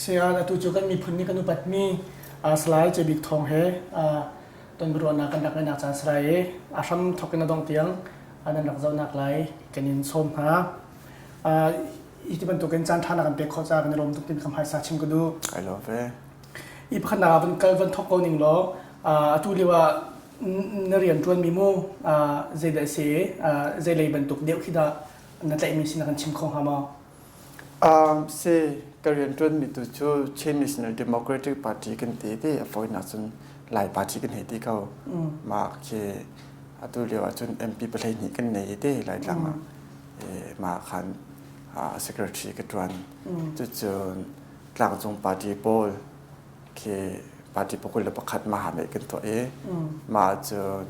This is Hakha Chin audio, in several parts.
Saya atu cu kan miphun nih kan upatmi Salai Ce Bik Thawng he tonbiaruahnak kan rak ngeihnak caan si lai i a hram thawk in a dongh tiang nan rak zohnak lai kan in sawm hna. Hi ti bantukin caan ṭha na kan pek khawh caah kan i lawm tuk timi ka hmaisa chim ka duh. I love it. I pakhatnak ah van kal van thawk ko ning law atu lio ah na rian ṭuanmi mu zeidah a si i zeilei bantuk deuh khi dah na tlaihmi si na kan chim kho hnga maw? Si, ka rianṭuanmi tu cu Chin National Democratic Party kan ti ti a fawinak cun Lai Party kan hei ti ko. Mah khi atu lio ahcun MP 12 kan nei ti Laitlang ah. Mah khan secretary ka ṭuan. Cucun tlangcung party pawl khi party 21 mah kan tuah i mah cun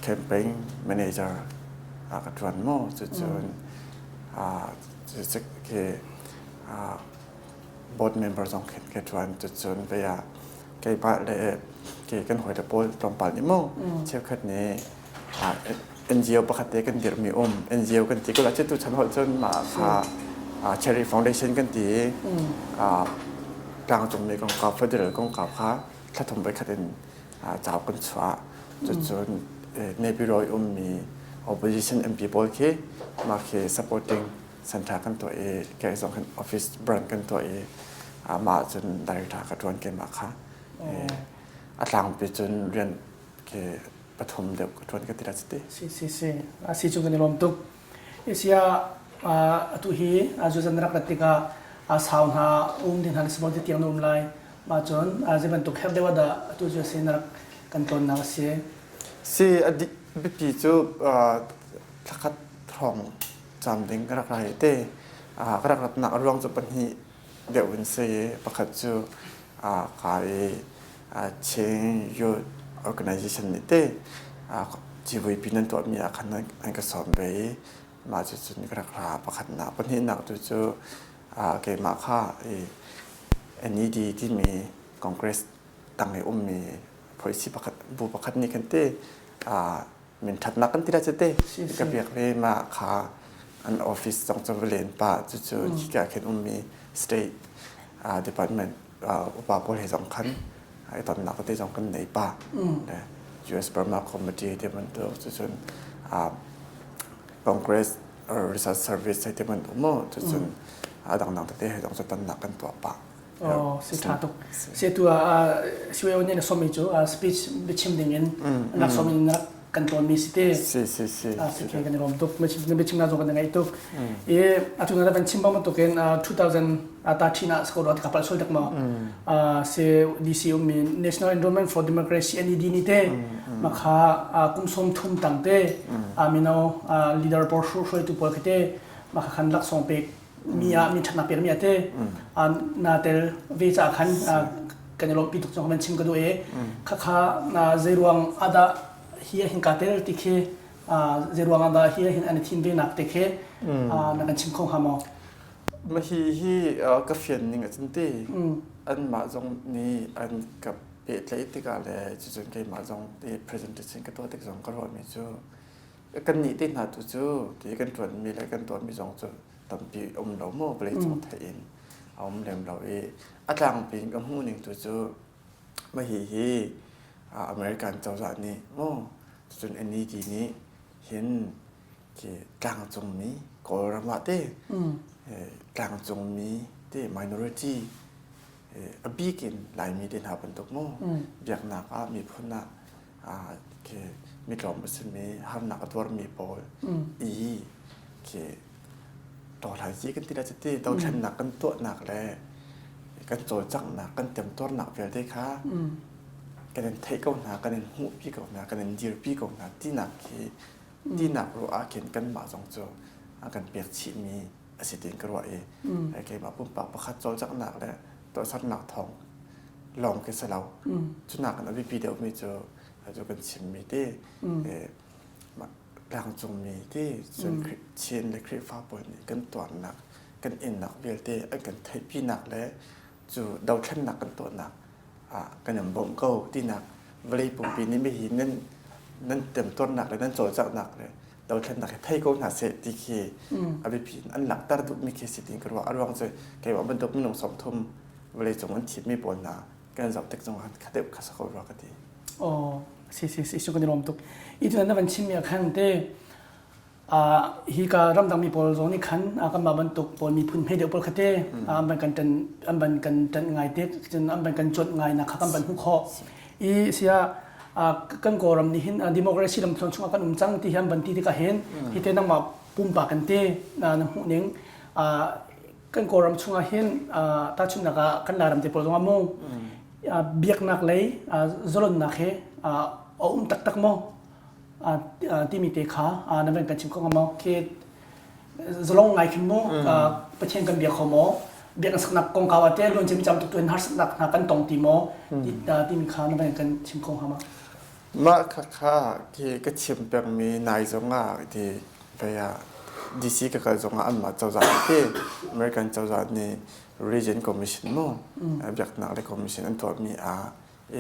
campaign manager ka ṭuan mu. Cucun khi board member zong khin ka ṭuan. Cucun vei ah keimah le ke kan hawile pawl tlawmpal nih mu cheukhat nih NGO pakhat te kan dirhmi um NGO kan ti ko la tu chan holh cun mah kha Cherry Foundation kan ti i tlangcungmi kongkau federal kongkau kha thlathum voikhat in cauk kan chuah. Cucun Naypyidaw i ummi opposition MP pawl khi mah khi supporting center kan tuah i kei zong hin office branch kan tuah i mah cun director ka ṭuan keimah kha. A tlangpi cun rian khi pathum deuh ka ṭuan ka ti la citi. Si si si. A si cu kan i lawm tuk. Isia atu hi zuzan rak rat tikah a sau hna um ding hna na si ti tiang na um lai. Mah cun zei bantuk herh deuh ah dah atu cu a si na rak kan tlawnnak a si. Si a biapi cu thlakhat hrawng cam ding ka rak rai te. Ka rak ratnak a ruang cu pahnih deuh in si i pakhat cu ka i Chin Youth Organization nih te civuipi nan tuahmi ah khan an ka sawm ve i mah cucun ka rak ra. Pakhatnak pahnihnak tu cu keimah kha NED timi Congress tang i ummi phoisi pakhat bu pakhat nih khan te min ṭhatnak kan ti la te ka biak ve. Mah kha an office zong cu va len pah cucu khika khin ummi state department upa pawl he zong khan i tonnak tete zong kan nei pah. US Burma Committee ti bantuk cucun Congress Research Service ti bantuk mu cucun a dangdang tete he zong cu tonnak kan tuah pah. Oh, si ṭha tuk. Si tu ah CYO nih na sawmmi cu speech biachim ding in rak sawm in rak kan tlawnmi si te. Si si si. Si ke kan i lawm tuk. Na biachim na zong kan ngaih tuk. I atu na van chim bang bantukin 2000 ta ṭhin ah sko ro ka pal sol dak ma. Si DC ummi National Endowment for Democracy NED ni te makha kum som thum tang te mino leader pawl hruaitu pawl khi te makha khan laksawng pek mi ah mi ṭhatnak pekmi ah te naa tel ve caah khan kan i lawmhpi tuk cang kan chim ka duh i khakha zeiruang ah dah hi ah hin kaa tel ti khi zeiruang ah dah hi ah hin an i thim ve nak te khi na kan chim kho hnga maw? Mah hi hi ka fian ning a cun ti anmah zong nih an ka pehtlaih tikah le cucun keimah zong presentation ka tuah tik zong ka ruahmi cu Kannih te hna tu cu ti kan ṭuanmi le kan tuahmi zong cu tampi um lo maw vawleicung theih in a um lem lo i a tlangpi in ka hmuh ning tu cu mah hihi American cozah nih maw cun NED nih hin khi tlangcungmi Kawlram ah te tlangcungmi te minority a bik in Laimi te hna bantuk maw biaknak ah miphun ah khi mitlawm a simi harnak a tuarmi pawl i khi dohlanzi kan ti la ti dothlennak kan tuahnak le kan cawlcanghnak kan temtuarnak vialte kha kan in theih ko hna, kan in hmuhpi ko hna, kan in dirpi ko hna tinak khi tinak ruah ah khin kanmah zong cu a kan pek chihmi a si tiin ka ruah i keimah pumpak pakhat cawlcanghnak le tuahsernak thawng lawng khi si lo. Cunak in a biapi deuhmi cu cu kan chimmi ti tlangcungmi ti cun Chin le Khrihfa pawl nih kan tuarnak kan innak vialte an kan theihpinak le cu dothlennak kan tuahnak ah kan in bawmh ko tinak vawlei pumpi nih mihi nan nan temtuarnak le nan cawlcanghnak le. Dothlennak hi thei ko hna seh ti khi a biapi in an langhter duhmi khi si tiin ka ruah. A ruang cu keimah bantuk minung 30 vawleicung an thimmi pawl hna kan zoh tik zong ah kha deuh kha sa ko rua ka ti. Oh, si si si kan i lawm tuk. I tu na van chimmi ah khan te hi ka ramdangmi pawl zong nih khan kanmah bantuk pawl miphun hme deuh pawl kha te an ban kan ṭan an ban kan ṭan ngai te cun an ban kan cuanh ngai nak kha kan ban hmuh khawh. I sia kan Kawlram nih hin democracy lam thluan chungah kan um cang ti hi an van ti tikah hin hi te nangmah pumpak kan te na hmuh ning kan Kawlram chungah hin tahchunhnak ah kan Lairam te pawl zongah mu biaknak lei zalonnak he a um taktak maw timi te kha na van kan chim kho hnga maw khi zalong ngai khin mu Pathian kan bia kho maw biakinn saknak kongkau ah te luan cem cam tuk tuin harsatnak hna kan tong ti maw timi kha na van kan chim kho hnga ma Mah kha kha khi ka chim pengmi nai zong ah ti vei ah DC ka kal zong ah anmah cozah te American cozah nih Region Commission mu biaknak le commission an tuahmi ah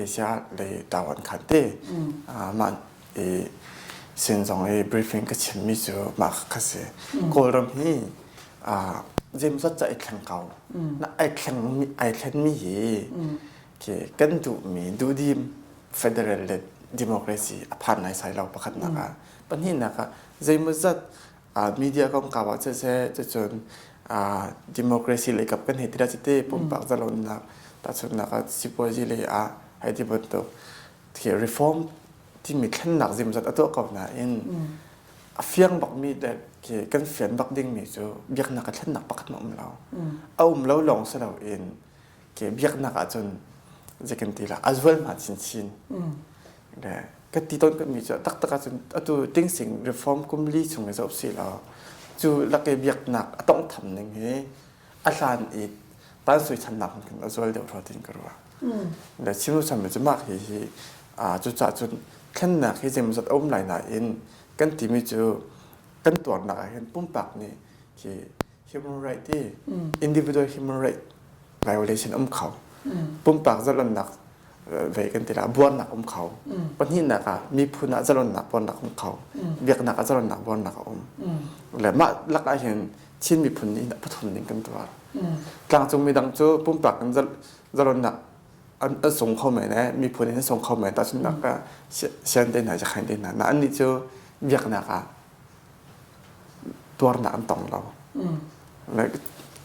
Asia lei Taiwan khan te mah i sin zong i briefing ka chimmi cu mah kha si. Kawlram hi zeimawzat ca i thleng ko. Na ai thleng ai thlenmi hi khi kan duhmi duhdim federal le democracy a phan naisai lo pakhatnak ah. Pahnihnak ah zeimawzat media kongkau ah siseh cucun democracy lei kap kan hei ti dah cite pumpak zalonnak tahchunhnak ah sipuazi lei ah hei ti bantuk reform timi thlennak zimzat a tuah ko nain a fiang bakmi le kan fian bak dingmi cu biaknak a thlennak pakhat ma um lo a um lo lawng si loin ke biaknak ahcun zei kan ti la a zual hma chinchin le ka ti tawn mi cu taktak ahcun atu tingsing reform kum li chung i zoh si law cu lak i biaknak a tong tham ning hi a hlan i tan sui channak khin a zual deuh rua tin ka ruah le chim sam mi cu mak hi hi cu ca cun thlennak hi zeimawzat a um lai nain kan timi cu kan tuarnak ah hin pumpak nih khi human right ti individual human right violation um kho pumpak zalonnak ve kan ti la buarnak um kho pahnihnak ah miphun ah zalonnak buarnak um kho biaknak ah zalonnak buarnak a um le mah lak ah hin Chin miphun nih pathum ning kan tuar tlangcung midang cu pumpak in zalonnak an sung kho men eh miphun in sung kho men tahchunhnak ah sian te hna jakhain te hna na annih cu biaknak ah tuarnak an tong lo.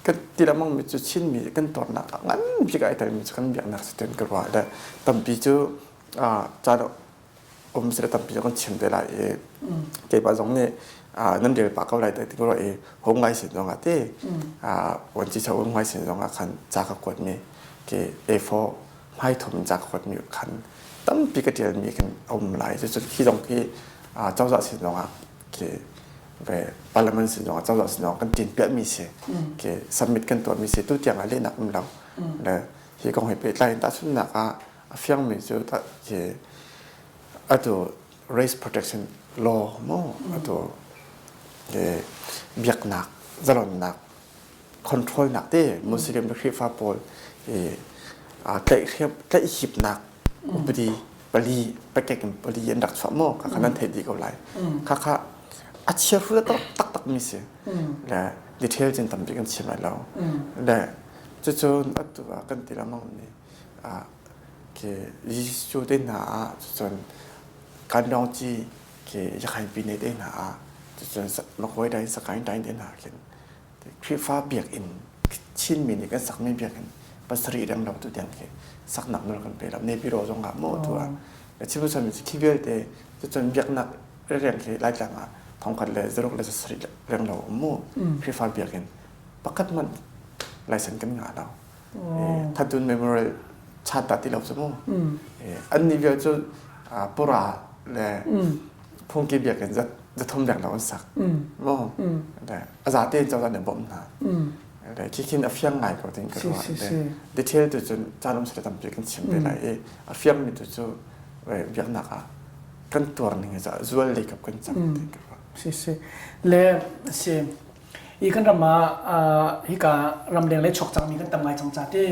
Kan ti lengmang mi cu Chinmi kan tuarnak ah ngan bik ai telmi cu kan biaknak si ten ka ruah le tampi cu caan um si le tampi cu kan chim te lai i keimah zong nih nan rel pah ko lai ti ka ruah i home ngai sin zong ah te vuanci cho um ngai sin zong ah khan ca ka kuat mi ke A4 hmai thum ca ka kuat mi khan tampi ka ṭialmi kan a um lai. Cucu khi zong khi cozah sin zongah khi ve parliament sin zongah cozah sin zongah kan ṭin piahmi si. Khi submit kan tuahmi si tu tiang ah lehnak um lo. Le hi kong he pehtlai in tahchunhnak ah a fiangmi cu khi atu race protection law mu atu biaknak zalonnak control nak te Muslim le Khrihfa pawl tlaihhipnak upadi pali pakek in pali an rak chuah maw kha nan theih dih ko lai kha kha a chiahru le tak tak mi si le detail cin tampi kan chim lai lo le cucun atu ah kan ti lengmang mi ke Jesuh te hna ah cucun kan dong ci ke Yakhain pine te hna ah cucun Makoi dai Sakain dai te hna khin Khrihfa biakinn Chinmi nih kan sakmi biakinn pasarih reng lo tu tiang khi saknak nawl kan pe lo Naypyidaw zong ah maw tu ah chim sami khi vialte cucun biaknak reng khi Laitlang ah thongkhat le zaruk le sarih reng lo um mu Khrihfa biakinn pakhat hmanh license kan ngah lo Thatun Memorial chat dah ti lo cu mu an nih vial cu pura le phungki biakinn zathum leng lo an sak mu a zate in cozah nih bawmh hna le khi khin a fiang ngai ko tin ka ruah detail tu cun caan um sile tampi kan chim te lai i a fiang mi tu cu biaknak ah kan tuar ning hi zual lei kap kan cang tin ka ruah si si le si i kan ram ah hika ramleng le chuak cangmi kan tam ngai cang ca te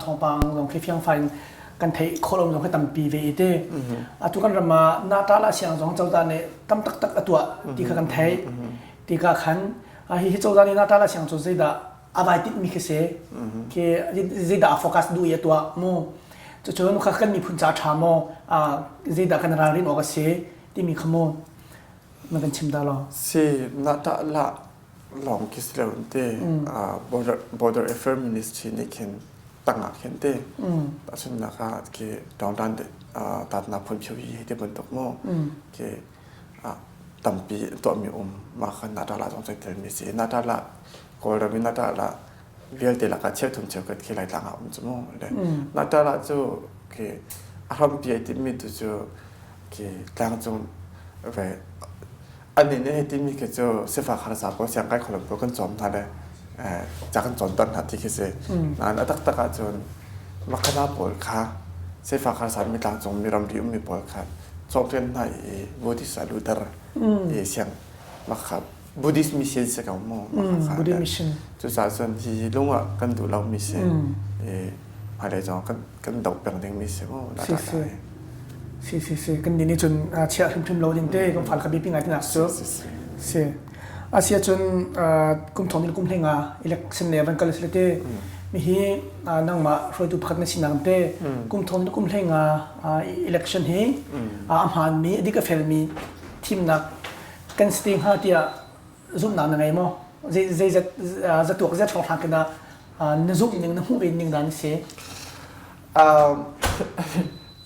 thawngpang zong khi fiang fai in. Kan theih khawh lo zong hi tampi ve i te. Atu kan ram ah nata la siang zong cozah nih tam taktak a tuah ti kha kan theih. Ti ka khan hi hi cozah nih nata la siang cu zeidah a vai tinh mi khi si. Khi zeidah a focus duh i a tuah mu. Cucun kha kan miphun ca ṭha maw zeidah kan ralrin awk a si timi kha mu na kan chim ta law. Si nata la lawng khi si lo te border border affair ministry nih khin tangah khin te tahchunhnak ah khi downtown tatna phun phyo hi ti bantuk mu khi tampi tuahmi um mah kha nata la zong tel mi si nata la Kawlram in nata la vialte lakah cheuthum cheukhat khi Laitlang ah um cu mu le nata la cu khi a hrampi ai timmi tu cu khi tlangcung ve Anih nih hei timi khi cu sifak harsa pawl siangkai khualam pawl kan cawm hna le ca kan cawnter hna ti khi si. Nain a taktak ahcun makhana pawl kha sifak harsa mi tlangcung mi ramri ummi pawl kha cawmken hna i Buddhist ah luter i siang makha Buddhist mission si ko mu. Buddhist mission. Cucaah cun hi lung ah kan duh lomi si. Hmailei zong kan kan doh peng dingmi si mu. Si si. Si si si kan nih nih cun chiah hrimhrim lo ding te kan fal kha biapi ngai tinak cu. Si. Asia cun kum thong in kum hlenga election le van kal sile te mi hi nangmah hruaitu pakhat na sinak te kum thong in kum hlenga election hi a hmaan mi a dik a fel mi thimnak kan si te hnga tiah zumhnak na ngei maw? Zei zeizat zatuak zat hrawnghrang khin dah na zumh ning na hmuh ve ning dah na si?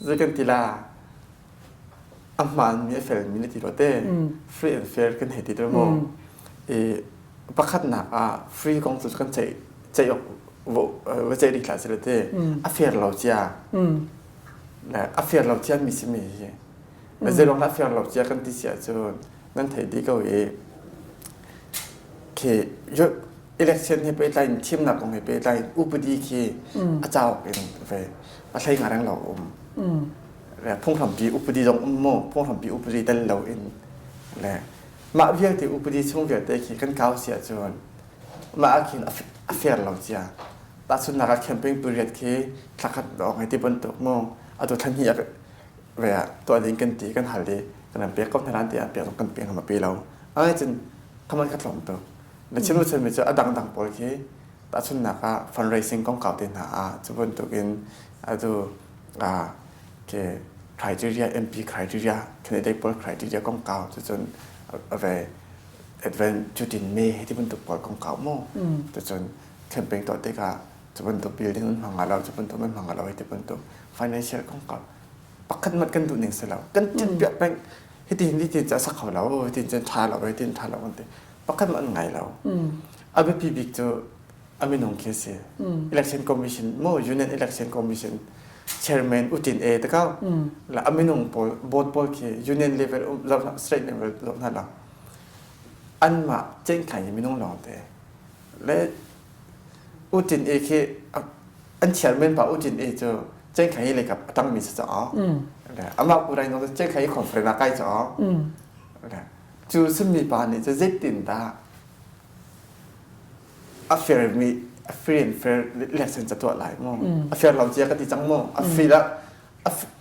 Zei kan ti la a hmaanmi a felmi na ti lo te free and fair kan hei ti te maw i pakhatnak ah free kong cu kan ceih ceih awk va ceih dih hlah sile te a fair lo cia le a fair lo cia mi si mi hi zei ruang dah a fair lo cia kan ti si ahcun nan theih dih ko i khi election he pehtlai in thimnak kong he pehtlai in upadi khi a cauk in ve a hlei nga reng lo um le phunghrampi upadi zong um maw phunghrampi upadi tel lo in le mah vialte upadi chung vialte khi kan kau si ahcun mah ah khin a fair lo cia tahchunhnak ah campaign period khi thlakhat lawng hei ti bantuk mu atu thlan hnih ve ah tuah ding kan ti kan hal i kan pek ko hna ti ah pek kan pe ngam pe lo ai cun khaman kha tlawm tuk na chim mi cu a dangdang pawl khi tahchunhnak ah fundraising kongkau te hna ah cu bantukin atu ke criteria MP criteria candidate pawl criteria kongkau cucun ve advent cutin me ti bantuk pawl kongkau mu cucun campaign tuah tikah cu bantuk building an hmang lo cu bantuk an hmang lo ti bantuk financial kongkau pakhat mat kan duh ning si lo kan tin piak peng hiti hin tin ca sak kho lo hitin cun tha lo hitin tha lo kan ti pakhat mat an ngai lo a biapi bik cu a minung khi si election commission mo union election commission chairman utin e te kau la a minung pawl board pawl khi union level state level lo hna la anmah cengkai minung lawng te le U Tin E khi an chairman pa U Tin E cu Cengkhai hi leikap a tangmi si caah amah Pu Rai Nong cu Cengkhai hi conference ah kai caah cu simi pa nih cu zeitin dah a fair mi a free and fair election ca tuah lai mu a fair lo cia ka ti cang mu a free la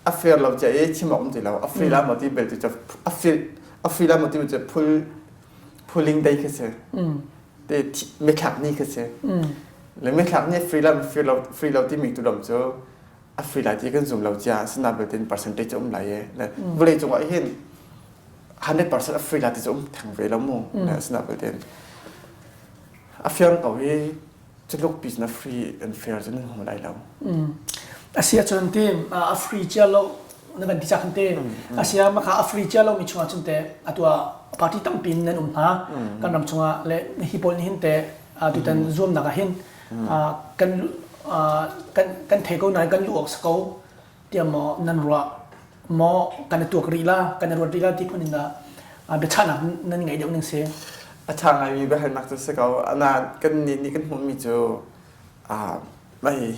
a fair lo cia i chim awk um ti lo a free la maw ti bel tu cu a free a free la maw ti cu phul phuling dei khi si te mithlak ni khi si le mithlak ni free lo free lo free lo timi tu dom cu a free lai ti kan zum lo cia sina betin percentage um lai e le vawlei cungah hin 100% a free lai ti cu um theng ve lo mu le sina betin a fiang ko hi Culuk pi na free and fair cu nan hmu lai lo. Asi ahcun ti a free cia lo na van ti cak te asia maka a free cia lo mi chungah cun te atua party tampi in nan um hna kan ram chungah le hi pawl nih hin te tutan zuamnak ah hin kan kan kan thei ko nain kan lu awk sa ko tiah maw nan ruah maw kan i tuak rih la kan i ruat rih la ti phun in dah biachahnak nan ngeih deuh ning si A ṭha ngaimi biahalnak cu si ko. Ana kan nih nih kan hmuhmi cu mah hi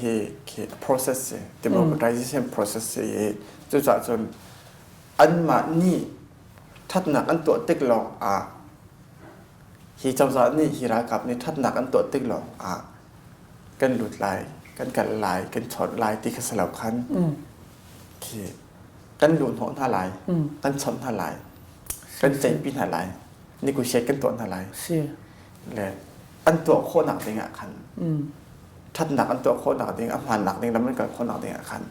hi process si democratization process si i cucaah cun anmah nih ṭhatnak an tuah tik lawng ah hi cozah nih hi ralkap nih ṭhatnak an tuah tik lawng ah kan lut lai. Kan kal lai, kan chawnh lai ti kha si lo khan khi kan luhhnawh hna lai, kan chawnh hna lai, kan ceihpi hna lai, negotiate kan tuah hna lai. Le an tuah khawhnak ding ah khan ṭhatnak an tuah khawhnak ding, a hmaannak ding lam an kal khawhnak ding ah khan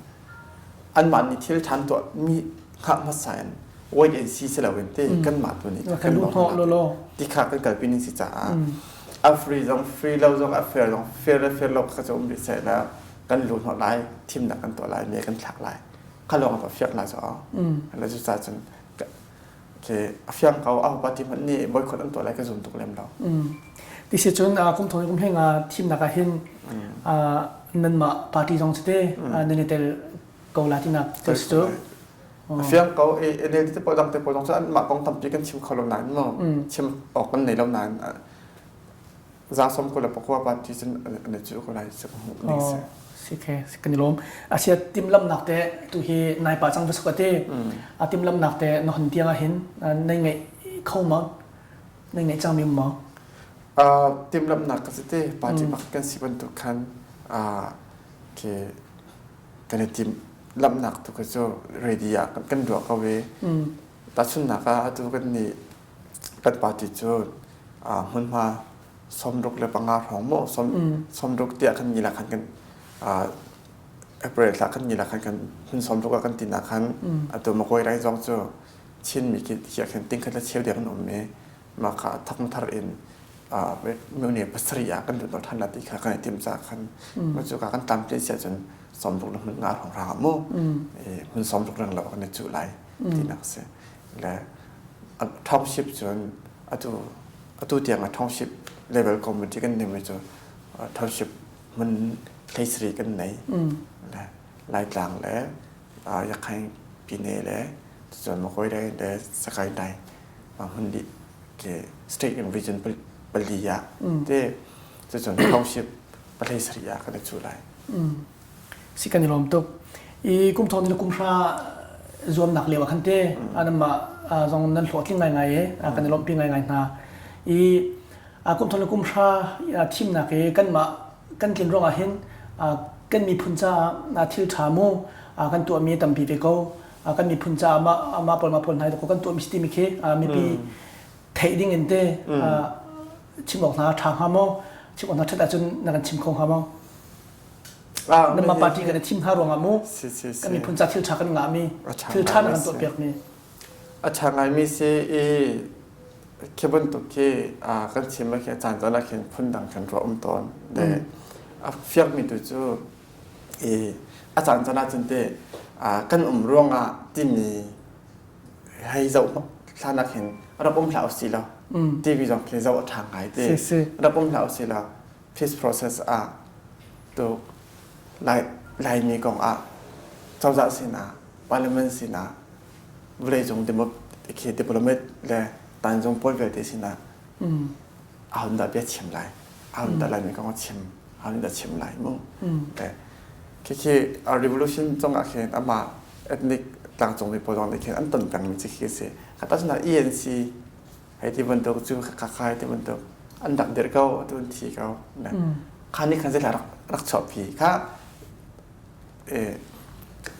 anmah nih thil ṭhan tuah mi hngah hmasa in wait and see si loin te kanmah tu nih kan luhhnawh lawlaw ti kha kan kalpi ning si caah a free zong free lo zong a fair zong fair le fair lo kha cu um rih seh la kan luhhnawh lai, thimnak kan tuah lai, me kan thlak lai, kha lawng ah fiak la cu la cu ca cun ke a fiang ko. A party hmanh nih boycott an tuah lai ka zum tuk lem lo. Ti si cun kum thong kum hleng thimnak ah hin nanmah party zong te nan i tel ko la tinak te si cu. A fiang ko. NLD te pawl dang te pawl zong cu anmah kong tampi kan chim kho lo nain mu chim awk kan nei lo nain 29% party cun an i cu ko lai si hmuh ning si. Si khe kan i lawm. Asia timlamnak te tu hi nai pa cang va te a timlamnak te na hon tiang ah hin nei ngeih kho ma, nei ngeih cang mi ma? Timlamnak ka si te party pakhat kan si bantuk khan ke kan i tim lamnak tu ka cu ready ah kan ruah ko ve. Tahchunnak ah atu kan nih kan party cu hmunhma 65 hrawng maw 60 tiah kan ni la khan kan April thla kan ni la khan kan hun 60 ah kan ti na khan atu Magway rai zong cu Chinmi khi khin ting khat le cheu deng an um i mah kha thong thar in myo 7 ah kan lut than la ti kha kan i tim ca khan cu ka kan tam tlin sia cun 60 le hmun nga hrawng ra mu hmun 60 rang lo kan i cu lai tinak si. Le township cun atu atu tiang ah township level committee kan nimi cu township hmun 17 kan nei, le Laitlang le Yakhaing Pine le cun Magway le le Sakaing Dai hmun li ke state and region 4 ah te cucun township 17 ah kan i cu lai. Si, kan i lawm tuk. I kum thong ni kum hra zuamnak lio ah khan te anamah zong nan hlawhtling ngaingai e, kan i lawmhpi ngaingai hna. I kum thong ni kum hra thimnak i kanmah kan tlin ruangah hin kan miphun caah thil ṭha mu kan tuahmi tampi ve ko, kan miphun caah mah pawl mah pawl hna kan tuahmi si timi khi mipi theih ding in te chim awk hna ṭha hnga maw, chim awk hna ṭhat ahcun na kan chim kho hnga maw? Nanmah party kan i thim hna ruangah mu kan miphun ca thil ṭha kan ngahmi, thil ṭha na kan tuahpiakmi. A ṭha ngaimi si i khi bantuk khi kan chim khi a caan caan ah khin phundang khan ruah um tawn le a fiakmi tu cu i a caan caan ah cun te kan um ruangah timi hei zoh hlan ah khin rak um hlah usih law TV zong khi zoh a ṭha ngai te, rak um hlah usih law peace process ah tu Lai Laimi kong ah cozah sinah, parliament sinah, vawleicung khi diplomat le tanzung pawl vialte sinah ahun dah bia chim lai, ahun dah Laimi kong a chim, ahun dah chim lai mu. Khi khi revolution cungah khin amah ethnic tlangcungmi pawl zong nih khin an ton pengmi cu khi a si. Kata cun ENC hei ti bantuk cu kaka hei ti bantuk an rak dirh ko, atu an thi ko. Kha nih khan zeilah rak rak chuahpi kha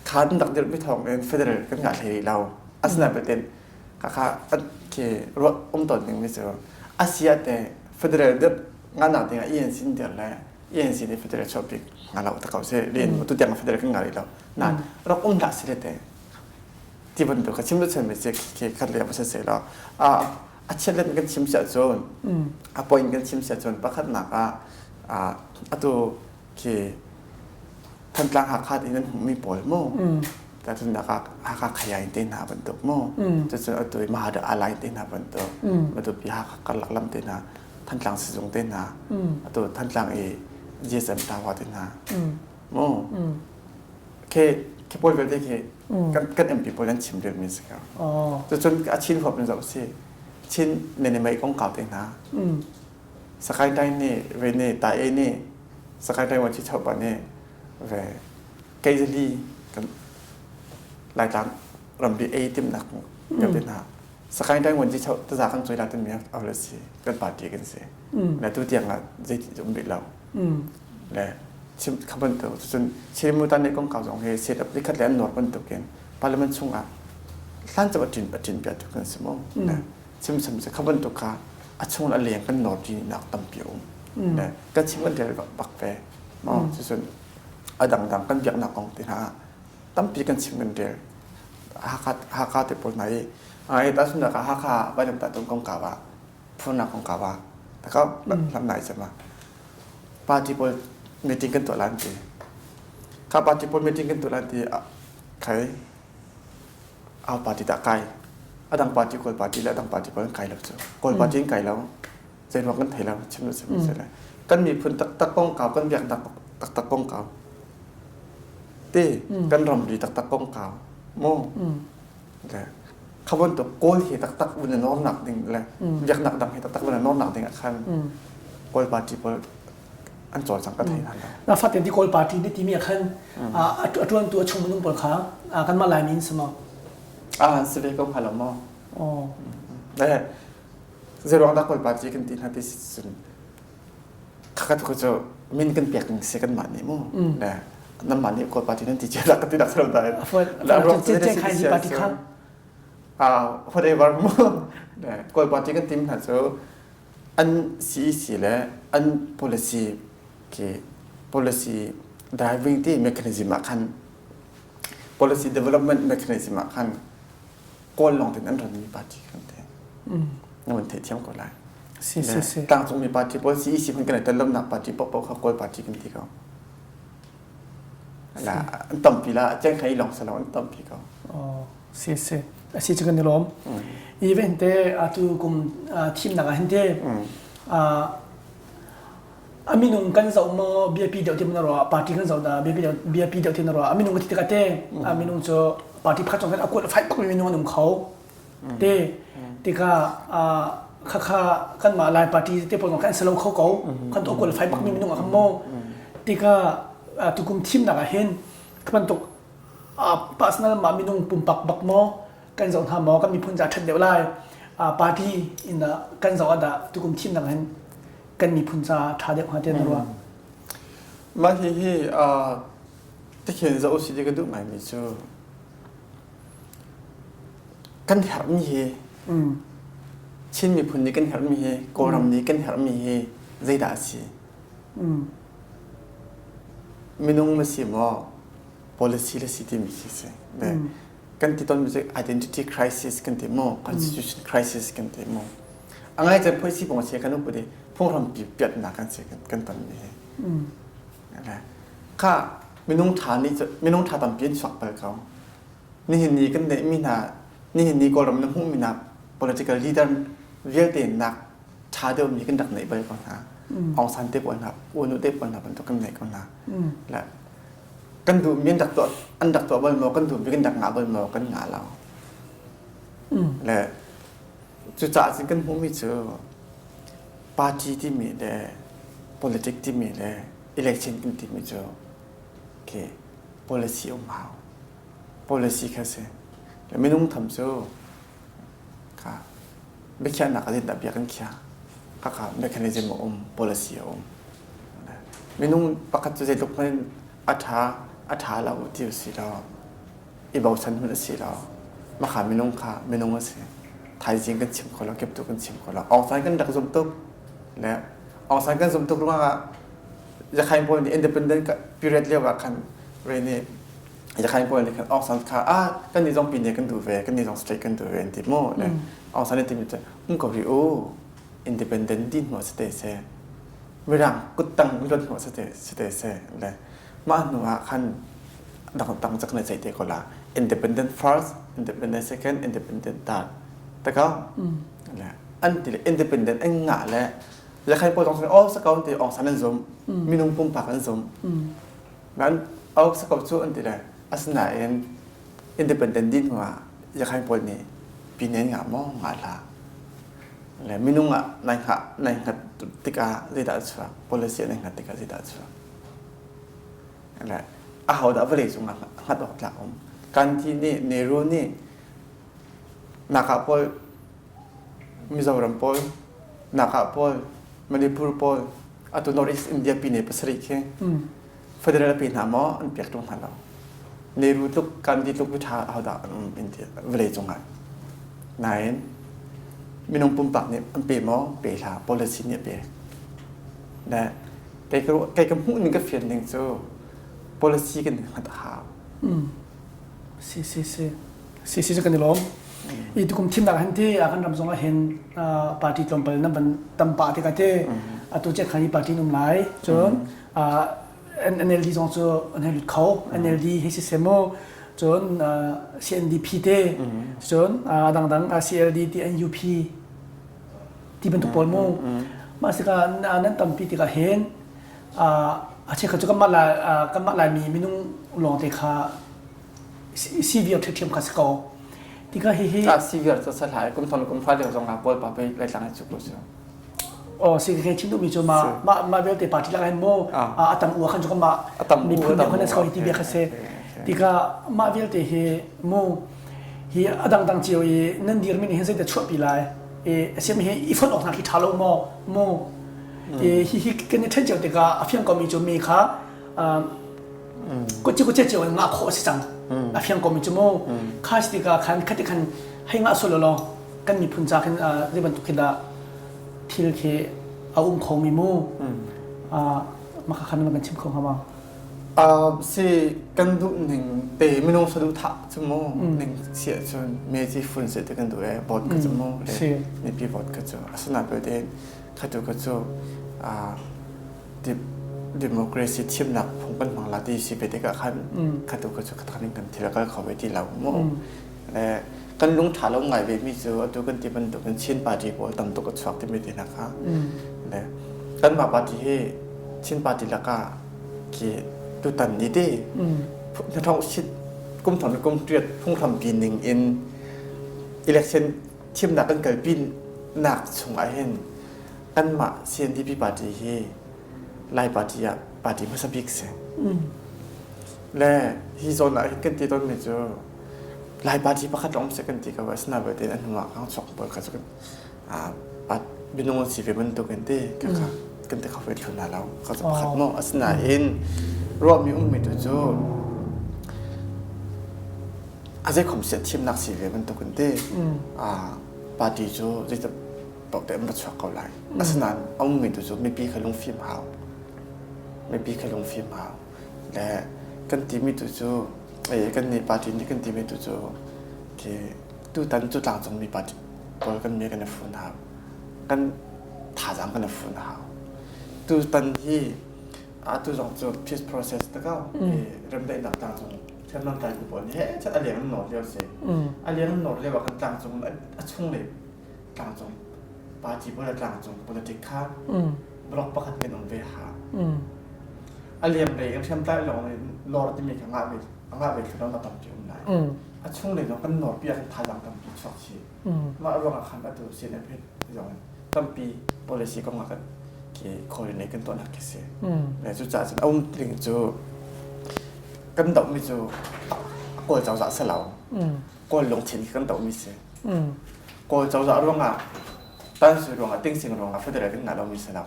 kha an rak dirhmi thawng in federal kan ngah hlei rih lo. Asinain betin kha khi ruah um tawn ding mi cu asia te federal dirh nganak ding ah ENC in dirh le ENC nih federal chuahpi nga lo ta ko se rian tu tiang federal kan ngah rih lo nan rak um hlah si le te ti bantuk ka chim chan mi khi khat le va se law a chiat kan chim sia cun a point kan chim sia cun pakhatnak ah atu khi Thantlang Hakha in an hmuhmi pawl mu cun Hakha Khayai te hna bantuk mu cucun atu Mahada Alai te hna bantuk Matupi Hakha karlak lam te hna, Thantlang sizung te hna, atu Thantlang i GSM Tower te hna mu khi khi pawl vialte khi kan MP pawl an chim mi si ko. Cucun a Chin huap in zoh si Chin nenimei kongkau te hna Sakai Tai nih ve nih Tai E nih Sakai Tai Wan Chi Chau pa nih ve Keizali kan Laitlang ramri ei timnak vialte hna Sakai Tai Wan Chi Chau taza kan choi la timi a le si kan party kan si le tu tiang ah zeiti um rih lo le. Chim kha bantuk cun Chin mutan nih kongkau zong hi set up nikhat le an nawr bantukin parliament chungah hlan cu a ṭin a ṭin piah tu kan si mu. Chim chim si kha bantuk kha a chung a leng kan nawr ti nak tampi a um. Kan chim kan rel bak ve. Maw cucun a dangdang kan biaknak kong te hna tampi kan chim kan rel. Hakha Hakha te pawl hna i ai tahchunhnak ah Hakha vailamtah tung kongkau ah phurnak kongkau ah takau lam nai cem ah party pawl meeting kan tuah lan ti. Kha party pawl meeting kan tuah lan ti khai au party dah kai. A dang party Kawl party le a dang party pawl an kai lo cu. Kawl party an kai lo. Zeiruang kan thei lo chim lo chim lo. Kan miphun taktak kongkau kan biaknak taktak kongkau te kan ramri taktak kongkau mu le kha bantuk Kawl hi taktak vun nawrnak ding le biaknak dang hi taktak vun nawrnak ding ah khan Kawl party pawl an cawlcang ka thei hna lo. Na fatin ti Kawl party ni timi ah khan a tuantu a chung minung pawl kha kanmah Laimi in si maw? Ah si ve ko hnga lo maw? Oh. Le zeiruang dah Kawl party kan ti hna ti cun khakhat ko cu min kan pek ding si kanmah nih mu. Le nanmah nih Kawl party nan ti cia dah ka ti dak lo dai. Party kha. Ah whatever mu. Le Kawl party kan tim hna cu an CEC le an policy ke policy driving ti mechanism ah khan policy development mechanism ah khan Kawl lawng tin an ranmi party kan te. Na van theihthiam ko lai. Si si si. Tlangcungmi party pawl CEC hmun kan i tel lonak party paohpaoh kha Kawl party kan ti ko. La an tampi la ceng khai lawng salo an tampi ko. Oh, si si. Asi cu kan i lawm. Even te atu kum thimnak ah hin te a minung kan zoh maw biapi deuh ti na ruah party kan zoh dah biapi deuh biapi deuh ti na ruah a minung ka ti tikah te a minung cu party pakhat chung khan a kuat fight bak mi minung an um kho te tikah khakha kanmah Lai party te pawl kan salo kho ko kan to qualify bak mi minung a kan maw tikah tukum thimnak ah hin bantuk personal mah minung pumpak bak maw kan zoh hna maw kan miphun ca ṭhat deuh lai party in kan zoh ah dah tukum thimnak hin kan miphun ca ṭha deuh hnga tiah na ruah? Mah hihi tikhin zoh usih ti ka duh ngaimi cu kan herhmi hi Chin miphun nih kan herhmi hi Kawlram nih kan herhmi hi zeidah a si? Minung na si maw policy le si timi khi si. Kan ti tawnmi cu identity crisis kan ti maw constitution crisis kan ti maw a ngai cem phoisi pong si kan upadi phunghrampi piatnak kan si kan tonmi hi. Kha minung ṭha nih minung ṭha tampi an chuak bal ko. Nihin ni kan neihmi hna nihin ni Kawlram na hmuhmi hna political leader vialte nak ṭha deuhmi kan rak neih bal ko hna. Aung San te pawl hna, U Nu te pawl hna bantuk kan neih ko hna. Le kan duhmi an rak tuah an rak tuah bal maw kan duhmi kan rak ngah bal maw kan ngah lo. Le cucaah cun kan hmuhmi cu party timi le politic timi le election kan timi cu khi policy um hau. Policy kha si. Le minung tham cu kha biakhiahnak a dah bia kan khiah. Khakha mechanism a um, policy a um. Minung pakhat cu zeitluk hmanh a ṭha, a ṭha lo ti a si lo. I bochan hmanh a si lo. Mah minung kha minung a si. Thaizing kan chim kho lo, keptu kan chim kho lo. Aung San kan rak zumh tuk. Le Aung San kan zumh tuk ruangah Yakhain pawl nih independent period lio ah khan re nih Yakhain pawl nih khan Aung San kha ah kan nih zong pine kan duh ve, kan nih zong state kan duh ve an ti mu. Le Aung San nih timi cu um ko rih u independent din hnu si te seh. Mirang kuttang luat hnu si te si te seh. Le mah hnu ah khan dang tang cak na ceih te ko la independent first independent second independent third takau le an ti le independent an ngah le le khai pawl zong oh sakau ti ong san an zum minung pumpak an zum nan oh sakau cu an ti le asinain independent din hnu ah yakhain pawl nih pinen ngah maw ngah hlah le minung ah nai hngah nai hngat tikah zeidah a chuak policy nai hngat tikah zeidah a chuak Le ahodah vawlei cungah hngat awk tlak um? Gandhi nih, Nehru nih, Naka pawl, Mizoram pawl, Naka pawl, Manipur pawl, atu North East India pine pasarih khi. Federal a pe hna maw an pek ṭung hna lo. Nehru tluk Gandhi tluk miṭha ahodah an um in ti vawlei cungah. Nain minung pumpak nih an pe maw pe hlah policy nih a pek. Le kei ka kei ka hmuh ning ka fian ning cu policy kan hngat a hau. Si si si. Si si cu kan i lawm. I tukum thimnak hin ti kan ram zong ah hin party tlawmpal nan van tam pah tikah te atu cek khan hi party an um lai. Cun NLD zong cu an hei lut kho. NLD hi siseh mu cun CNDP te cun a dangdang CLD ti NUP ti bantuk pawl mu. Mah sikah nan tampi tikah hin a cheukhat cu kanmah lai kanmah Laimi minung lawngte kha CVR ṭhiamṭhiam kha si ko. Tikah hihi Ah CVR cu sa hlai kum thong kum fa lio zong ah Kawl pa pei Laitlang i cu ko cu. Oh si ke chim duhmi cu ma ma ma vialte party lak hin mu a tam u khan cu ma miphun deuh khan si ti bia kha si. Tikah mah vialte hi mu hi a dangdang cio i nan dirmi nih hin zeidah chuahpi lai i asiam hi i fonh awk hna khi ṭha lo maw mu i hi hi kan i ṭhen cio tikah a fiang komi cu mi kha kutci kutce cio in ngah khawh a si cang a fiang komi cu mu kha si tikah khan khati khan hei ngah sual law kan miphun ca khin zei bantuk khi dah thil khi a um khomi mu mah kha khan kan chim kho hnga ma Si kan duh ning te minung saduhthah cu mu ning si ahcun me ci fun se ti kan duh e vote ka cu mu le mipi vote ka cu asinain belte khatu ka cu democracy thimnak phung kan hmang la ti si ve tikah khan khatu ka cu khatak ning kan thil a kal kho ve ti lo mu le kan lung ṭha lo ngai ve mi cu atu kan ti bantukin Chin party pawl tam tuk a chuak timi te hna kha le kanmah party hi Chin party lakah khi tutan ni te hnathawk sit kum thong kum riat phunghrampi ning in election thimnak kan kalpi nak chungah hin kanmah CNDP party hi Lai party ah party hmasa bik si. Le hi zawn ah hin kan ti tawnmi cu Lai party pakhat lawng seh kan ti ko asinain tein a hnu ah khan chuak pawl kha cu minung an si ve bantuk in ti kha kan ti kho ve thlu hna lo kha cu pakhat maw asinain ruahmi ummi tu cu a zeikhom siah thimnak si ve bantuk in ti party cu zeitin paoh te an va chuak ko lai asinain a ummi tu cu mipi kha lungfim hau mipi kha lungfim hau le kan timi tu cu kan nih party nih kan timi tu cu khi tutan cu tlangcungmi party pawl kan mi kan i fun hau kan thazaang kan i fun hau tutan hi atu zong cu peace process ta ko remdaihnak tlangcung hriamnam tlaitu pawl nih he a leng an nawr lio si a leng an nawr lio ah kan tlangcung a chung lei tlangcung party pawl le tlangcung politic kha block pakhat kan um ve ha a liam lei in hriamtlai lawng in lor timi kha ngah ve a ngah ve thlu lo tampi um lai a chung lei zong kan nawr pi ah kan thazaang tampi chuak chi mah ruang ah khan atu CNF zong tampi policy kong ah kan ki coordinate kan tuah nak khi si le cu caah cun a um tling cu kan doh mi cu kawl cozah si lo kawl lungthin kan doh mi si Kawl cozah ruangah tansi ruangah tingsing ruangah federal kan ngah lomi si lo.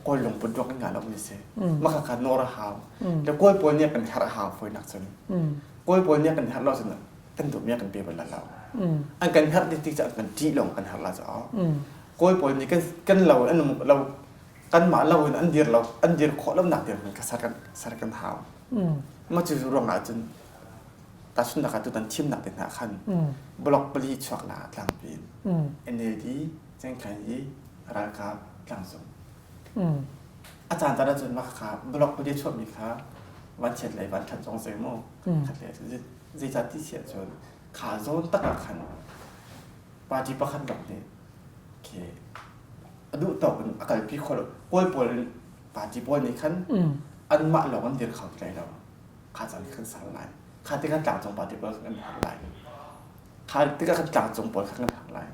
Kawl lungput ruang kan ngah lomi si. Mah kha nawr a hau. Le Kawl pawl nih kan herh a hau fawinak cun. Kawl pawl nih kan herh lo cun kan duhmi kan pe bal lo. An kan herh ti cu an kan ṭih lawng kan herh la cu. Kawl pawl nih kan kan lo an lo kanmah lo in an dir lo an dir khawh lo nak tiang kan ser kan ser kan hau. Mah cu ruangah cun tahchunhnak ah tutan thimnak te hna khan block pali chuak la tlangpi in NLD Cengkhan i ralkap tlangcung a caan caan ahcun mah kha block pali chuahmi kha vanchiat lei van ṭhat zong zei mu khat le zeicah ti si ahcun kha zawn tak ah khan party pakhat lawng nih khi a duh tawk in a kalpi khawh lo kawl pawl party pawl nih khan anmah lawng an dir kho ti lai lo kha caan kan ser lai kha tikah tlangcung party pawl kan har lai kha tikah kan tlangcung pawl kha kan har lai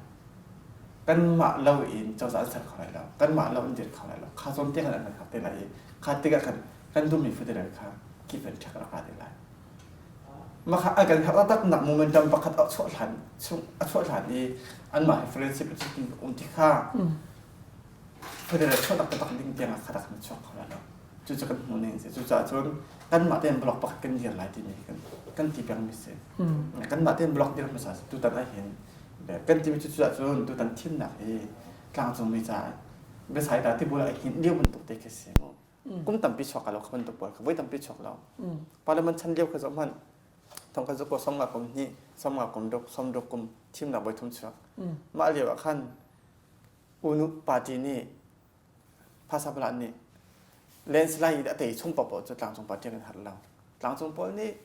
kanmah lo in cozah an ser kho lai lo kanmah lo in dir kho lai lo kha zawn te khan an kan har te lai i kha tikah kan kan duhmi federal kha kip in ṭhek rak te lai mah kha an kan har tak nak momentum pakhat a chuah hlan chung a chuah hlan i anmah he friendship um ti kha federal chuah tak tak ding tiang ah kha rak kan chuak kho lai lo. Cucu kan hmuh ning si. Cucaah cun kanmah tein block pakhat kan dir lai timi kan kan ti pengmi si. Kanmah tein block dir hmasa si tutan ahhin kan timi cu cucaah cun tutan thimnak hi tlangcungmi caah biasaita tibul ah hin lio bantuk te khi si mu. Kum tampi chuak lo kha bantuk pawl kha voi tampi chuak lo. Parliament chan lio kha zoh hmanh thong kha zuko 50 kum hnih 50 kum ruk 60 kum thimnak voi thum chuak. Mah lio ah khan Unu party nih Phasapala nih landslide a tei chung paohpaoh cu tlangcung party kan har lo. Tlangcung pawl nih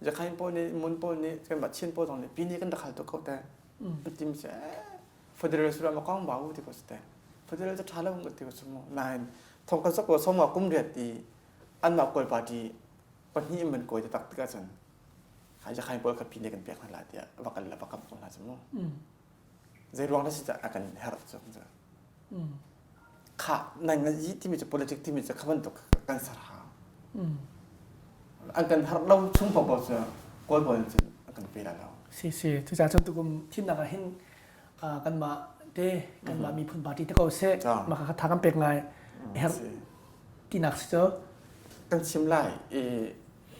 Rakhine pawl nih Mun pawl nih kanmah Chin pawl zong nih pini kan rak hal tuk ko te. An tim si federal sura ma kong ba u ti ko si te. Federal cu ṭha lo ti ko su mu. Nain thong kan sok ko sawm nga kum riat ti anmah Kawl party pahnih in man kawi taktak tik ahcun Rakhine pawl kha pini kan pek hna la tiah va kal le va kam ko hna cu mu. Zei ruang dah si cah a kan herh cu. Kha nai na yi timi cu politic timi cu kha bantuk kan ser hau. An kan har lo chung paohpaoh cu Kawl pawl cun an kan pe lai lo. Si si cucaah cun tukum thimnak ah hin kanmah te kanmah miphun party te ko seh mah kha tha kan pek ngai herh tinak si cu. Kan chim lai i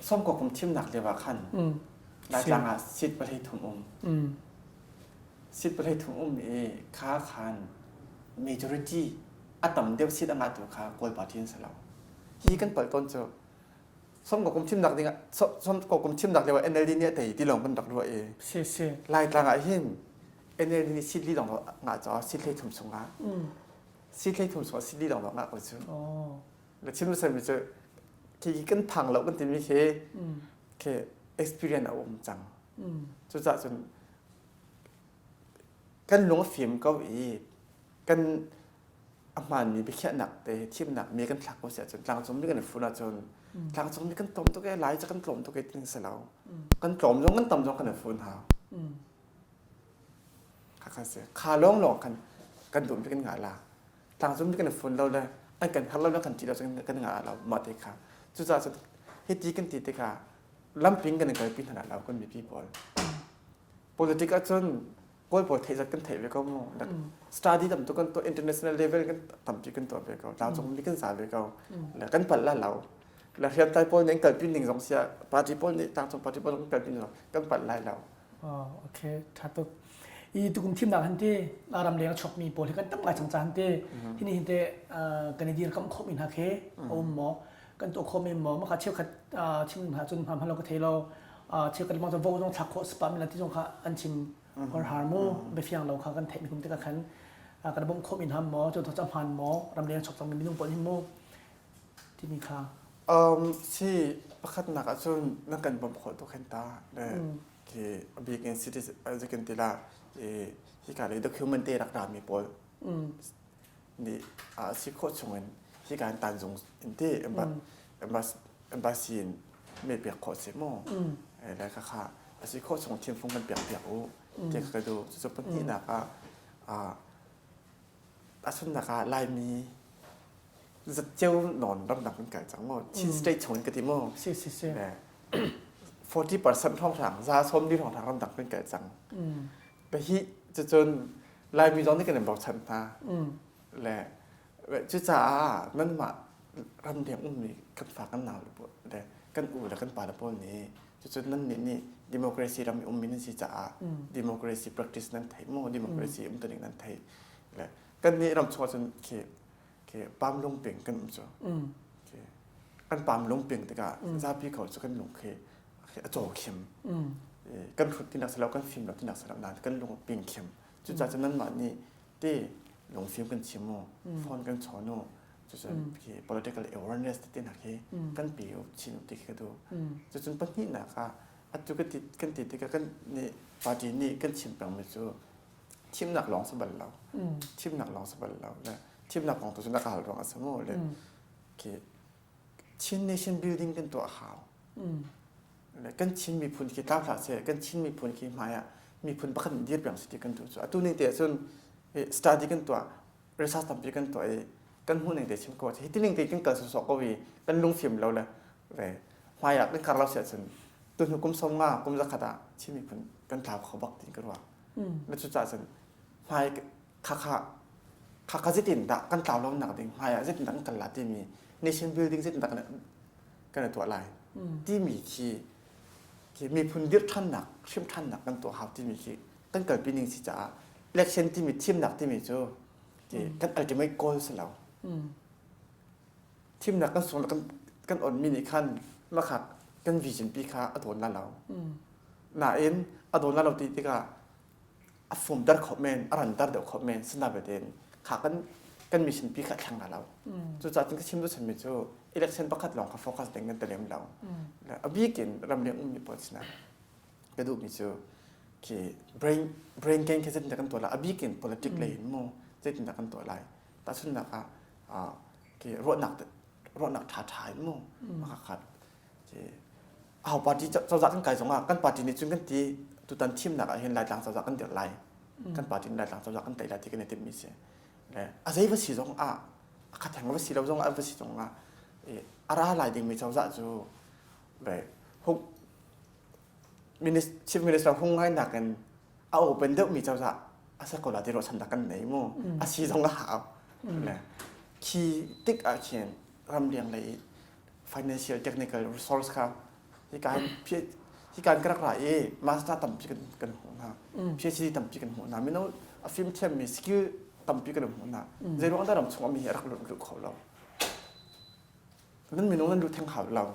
sawmkua kum thimnak lio ah khan Laitlang ah seat 33 um. Seat 33 um i kha khan majority a tam deuh seat a ngahtu kha Kawl party an si lo. Hi kan palh tawn cu sawmkua kum thimnak ding ah sawmkua kum thimnak lio ah NLD nih a tei ti lawng kan rak ruah i Si si. Laitlang ah hin NLD nih seat li lawng ngah caah seat 33 chungah seat 33 chungah seat li lawng ngah ko cu. Na chim mi cu khi kan phang lo kan timi khi khi experience a um cang. Cucaah cun kan lung a fim ko i kan a hmaanmi biakhiahnak te thimnak mi kan thlak ko si ahcun tlangcung mi kan i fun ahcun tlangcung mi kan tlawm tuk e lai cu kan tlawm tuk e tin si lo kan tlawm zong kan tam zong kan i fun hau kha si kha lawng lawng kan kan duh mi kan ngah la tlangcung mi kan i fun lo le an kan har lo le kan ṭih lo kan ngah lo mah te kha cucaah cun hiti kan ti tikah lamping kan i kalpi hna lo kan mipi pawl politic ahcun Kawl pawl theih zat kan theih ve ko mu study tam tu kan tuah international level kan tampi kan tuah ve ko tlangcung mi kan za ve ko le kan palh la lo le hriamtlai pawl nih an kalpi ning zong sia party pawl nih tlangcung party pawl kan kalpi ning zong kan palh lai lo Oh, okay tha tuk i tukum thimnak han te ram leng a chuakmi pawl hi kan tam ngai cang ca han te hini hin te kan i dirkamh khawhmi hna khi a um maw kan tuah khawhmi maw maka cheukhat chim hna cun hma lo ka thei lo cheukhat lengmang cu vo zong thlak khawh spam la ti zong kha an chim har mu biafiang lo kha kan theih mi kum tikah khan kan bawmh khawh mi hna maw cu thawk hmaan maw ramleng chok cang mi minung pawl hin mu timi kha Si pakhatnak ahcun nan kan bawmh khawh tuk hen ta le khi a bik in citizen kan ti la hika le document te rak rami pawl nih a si khawh chungin hika in tanzung in ti embassy in me pek khawh si mu le kha kha a si khawh chung thimfung kan pek piak u ti ka duh cucu pahnihnak ah a sunnak ah Laimi zatceu nawn ramdang kan kal cang mu Chin state chung in ka ti mu si si si 40% hrawnghrang za sawm li hrawnghrang ramdang kan kal cang hi cucun Laimi zong nih kan in bochan hna. Le cucaah nanmah ramleng ummi kan fa kan nau le kan u le kan pa le pawl nih cucun nannih nih democracy ram i ummi nan si caah democracy practice nan theih maw democracy umtuning nan theih le kan nih ram chung ahcun khi khi pam lungping kan um cu kan pam lungping tikah zapi ko cu kan lung khi a caw khim kan hrut tinak si lo kan fim lo tinak si lo nain kan lung ping khim cucaah cun nanmah nih te lungfim kan chim mu phone kan chawn u cucun khi political awareness te hna khi kan pe u chin u ti khi ka duh cucun pahnihnak ah atu kan ti kan ti tikah kan nih party nih kan chim pengmi cu thimnak lawng si bal lo thimnak lawng si bal lo le thimnak kong tu cu na ka hal ruang a si mu le khi Chin nation building kan tuah hau. Le kan Chin miphun khi tlau hlah seh, kan Chin miphun khi hmai ah miphun pakhat in dir peng si ti kan duh cu. Atu ning te ahcun study kan tuah, research tampi kan tuah i kan hmuh ning te chim ko. Hi ti ning te kan kal sawsawh ko i kan lungfim lo le ve hmai ah kan kar lo si ahcun tuhnu kum 50 kum 100 ah Chin miphun kan tlau kho bak ti ka ruah. Na cucaah cun hmai khakha khakha zeitin dah kan tlau lo nak ding hmai ah zeitin dah kan kal la timi. nation building zeitindah kan kan tuah lai timi khi khi miphun dirh ṭhannak hrim ṭhannak kan tuah hau timi khi kan kalpi ning si caah election timi thimnak timi cu kan ultimate goal si lo. Thimnak kan sung kan kan onmi nih khan makha kan vision pi kha a dawn la lo. Nain a dawn la lo ti tikah a fumter kho men a ranter deuh kho men sina betin kha kan kan mission pi kha thlang la lo. Cucaah cun ka chim duh chanmi cu election pakhat lawng kha focus ding kan telem lo. A bikin ramleng ummi pawl sinah ka duhmi cu khi brain brain gain khi zeitindah kan tuah lai a bikin politic lei in mu zeitindah kan tuah lai tahchunhnak ah khi ruahnak ruahnak ṭha ṭha in mu makhat khi aho party cozah kan kai zongah kan party nih cun kan ti tutan thimnak ah hin Laitlang cozah kan dirh lai kan party nih Laitlang cozah kan tei lai ti kan i timhmi si le a zei va si zong ah a khatheng va si lo zong ah va si zong ah a ra lai dingmi cozah cu ve hung Chief Minister hung ngai nakin a open deuhmi cozah a si ko la ti ruahchannak kan nei mu. A si zong a hau. Le khi tik ah khin ramleng lei financial technical resource kha hika hika kan rak ra i master tampi kan kan hmuh hna. PhD tampi kan hmuh hna. Mino a fim thiammi skill tampi kan hmuh hna. Zei ruang dah ram chung mi hi a rak lut kho lo. Nan minung nan lut theng hau lo.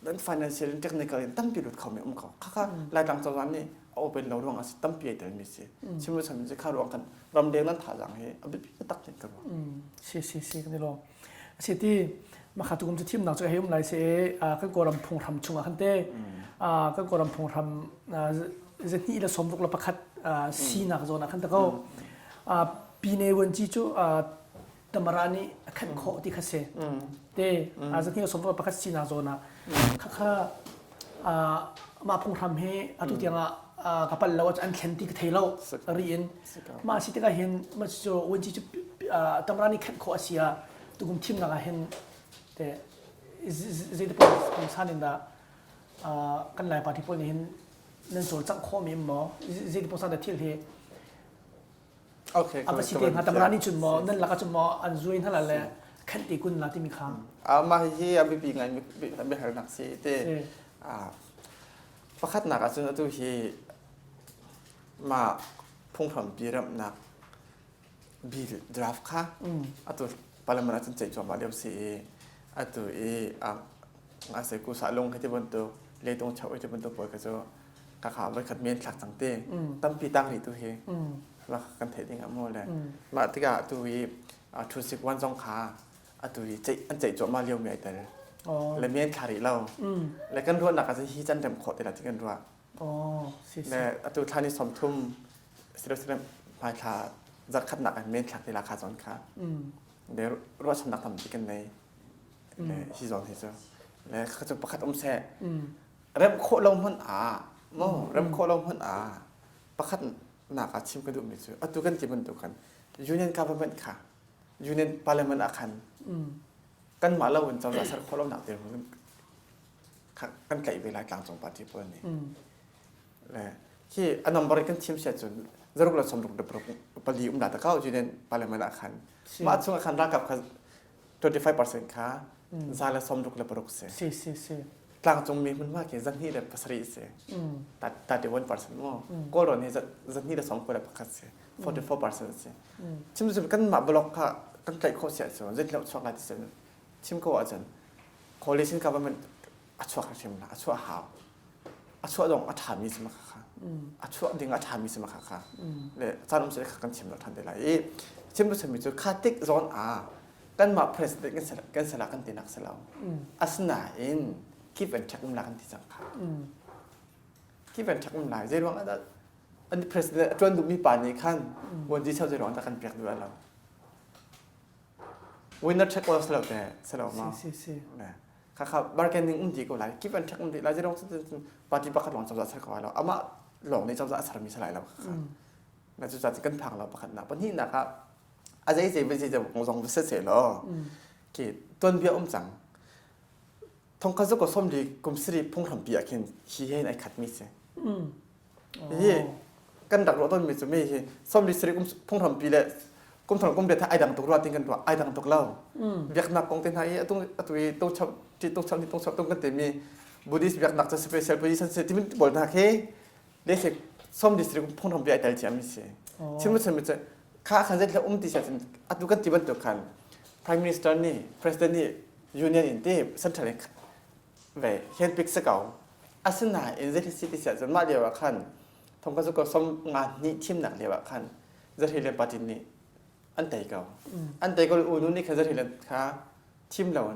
Nan financial in technical in tampi lut kho mi um ko. Khakha Laitlang cozah nih a open lo ruang ah si tampi ai tel mi si. Chim cham si kha ruang kan ramleng nan thazang hi a biapi tak tin ka ruah. Si si si kan lo. Si ti makha tu kum cu thimnak cu hei um lai se kan kawlram phunghram chungah khan te kan kawlram phunghram zahnih le sawmruk le pakhat sinak zawn ah khan ta ko pine vuanci cu Tamara nih a khenh khawh ti kha si. Te zahnih sawmruk pakhat sinak zawn ah khakha mah phunghram hi atu tiang ah ka pal lo an thlen ti ka thei lo ri in mah si tikah hin mah cu vuanci cu Tamara nih khenh khawh a si ah tukum thimnak ah hin te zeiti pungsan in dah kan Lai party pawl nih hin nan cawlcangh khawh mi maw zeiti pungsan dah thil hi Okay, a va si te hnga tamra nih cun maw nan lakah cun maw an zuai hna le khenh te kun la timi kha mah hi a biapi ngai biahalnak si te pakhatnak ahcun atu hi mah phunghrampi ramhnak bill draft kha atu parliament ahcun ceih cuahmah lio si i atu i ase ku sa lung hi ti bantuk leitung chau ti bantuk pawl kha cu kakha voikhat men thlak cang te tampi tang rih tu hi mah kan theih ding ah maw le mah tikah atu hi thu sik wan zong kha atu hi ceih an ceih cuahmah lio mi ai tel le men thla rih lo le kan ruahnak ah hi can rem khawh te la ti kan ruah le atu thla ni 30 silo silo hmai thla zarkhatnak an men thlak te la kha zon kha le ruahchannak tampi kan nei le hi zawn hi cu le kha cu pakhat um seh remh khawh lo hmanh ah maw remh khawh lo hmanh ah pakhat nak ah chim ka duhmi cu atu kan ti bantuk khan union government kha union parliament ah khan kanmah lo in cozah ser khawh lonak dirhmun kan tlaih ve lai tlangcung party pawl nih le khi a number kan thim sia cun zaruk le sawmruk pali um da ta kau union parliament ah khan mah chung ah khan ralkap kha 25% kha 166 si. Si si si. Tlangcungmi hmunhma khi 27 si. 31% mu. Kawlrawn hi 221 si. 44% si. Chim cu kan mah block kha kan tlaih khawh si ahcun zeitluk chuak lai ti cun chim ko ahcun coalition government a chuak hrim la a chuah hau. A chuah dong a ṭhami si ma kha a chuah ding a ṭhami si ma kha kha le caan um kha kan chim lo ṭhan te lai i chim tu chimmi cu kha tik zawn ah kanmah president kan sala kan tinak si lo asinain keep and check um la kan ti cang kha keep and check um lai zei ruang ah dah an president a ṭuan duhmi pa nih khan vuanci cheu zei ruang dah kan pek duh lo winner take all si lo te si lo ma si si khakha bargaining um di ko lai keep and check um di lai zei cun party pakhat lawng cozah ser ko lai lo amah lawng nih cozah a sermi si lai lo khakha na cu ca kan phang lo pakhat nak pahnihnak ah a zei zei zei zei kong zong se se law khi tuanbia um cang thongkhat zu ko somli kum siri phunghrampi ah khin hi he ai khat mi si hi kan rak ruah tawn mi cu mi hi somli siri kum phunghrampi le Kum thong kum riat ai dang tuk rua tin kan ruah ai dang tuk lo. Biaknak kong te hna i atu atu i to chap ti to chap ni to chap tung kan timi Buddhist biaknak cu special position se timi bol hna khi le se som district phung ram bi ai tel chiam mi si. Chim chim mi kha khan zet le um ti sia atu kan ti bantuk khan Prime Minister nih President nih Union in ti central in ve hian pik se ko. Asinain zei si ti sia cun mah lio ah khan thong ka zu ko som nga hnih thimnak lio ah khan Zarhi le party nih an tei ko. An tei ko U Nu nih khan Zarhi le kha thim lo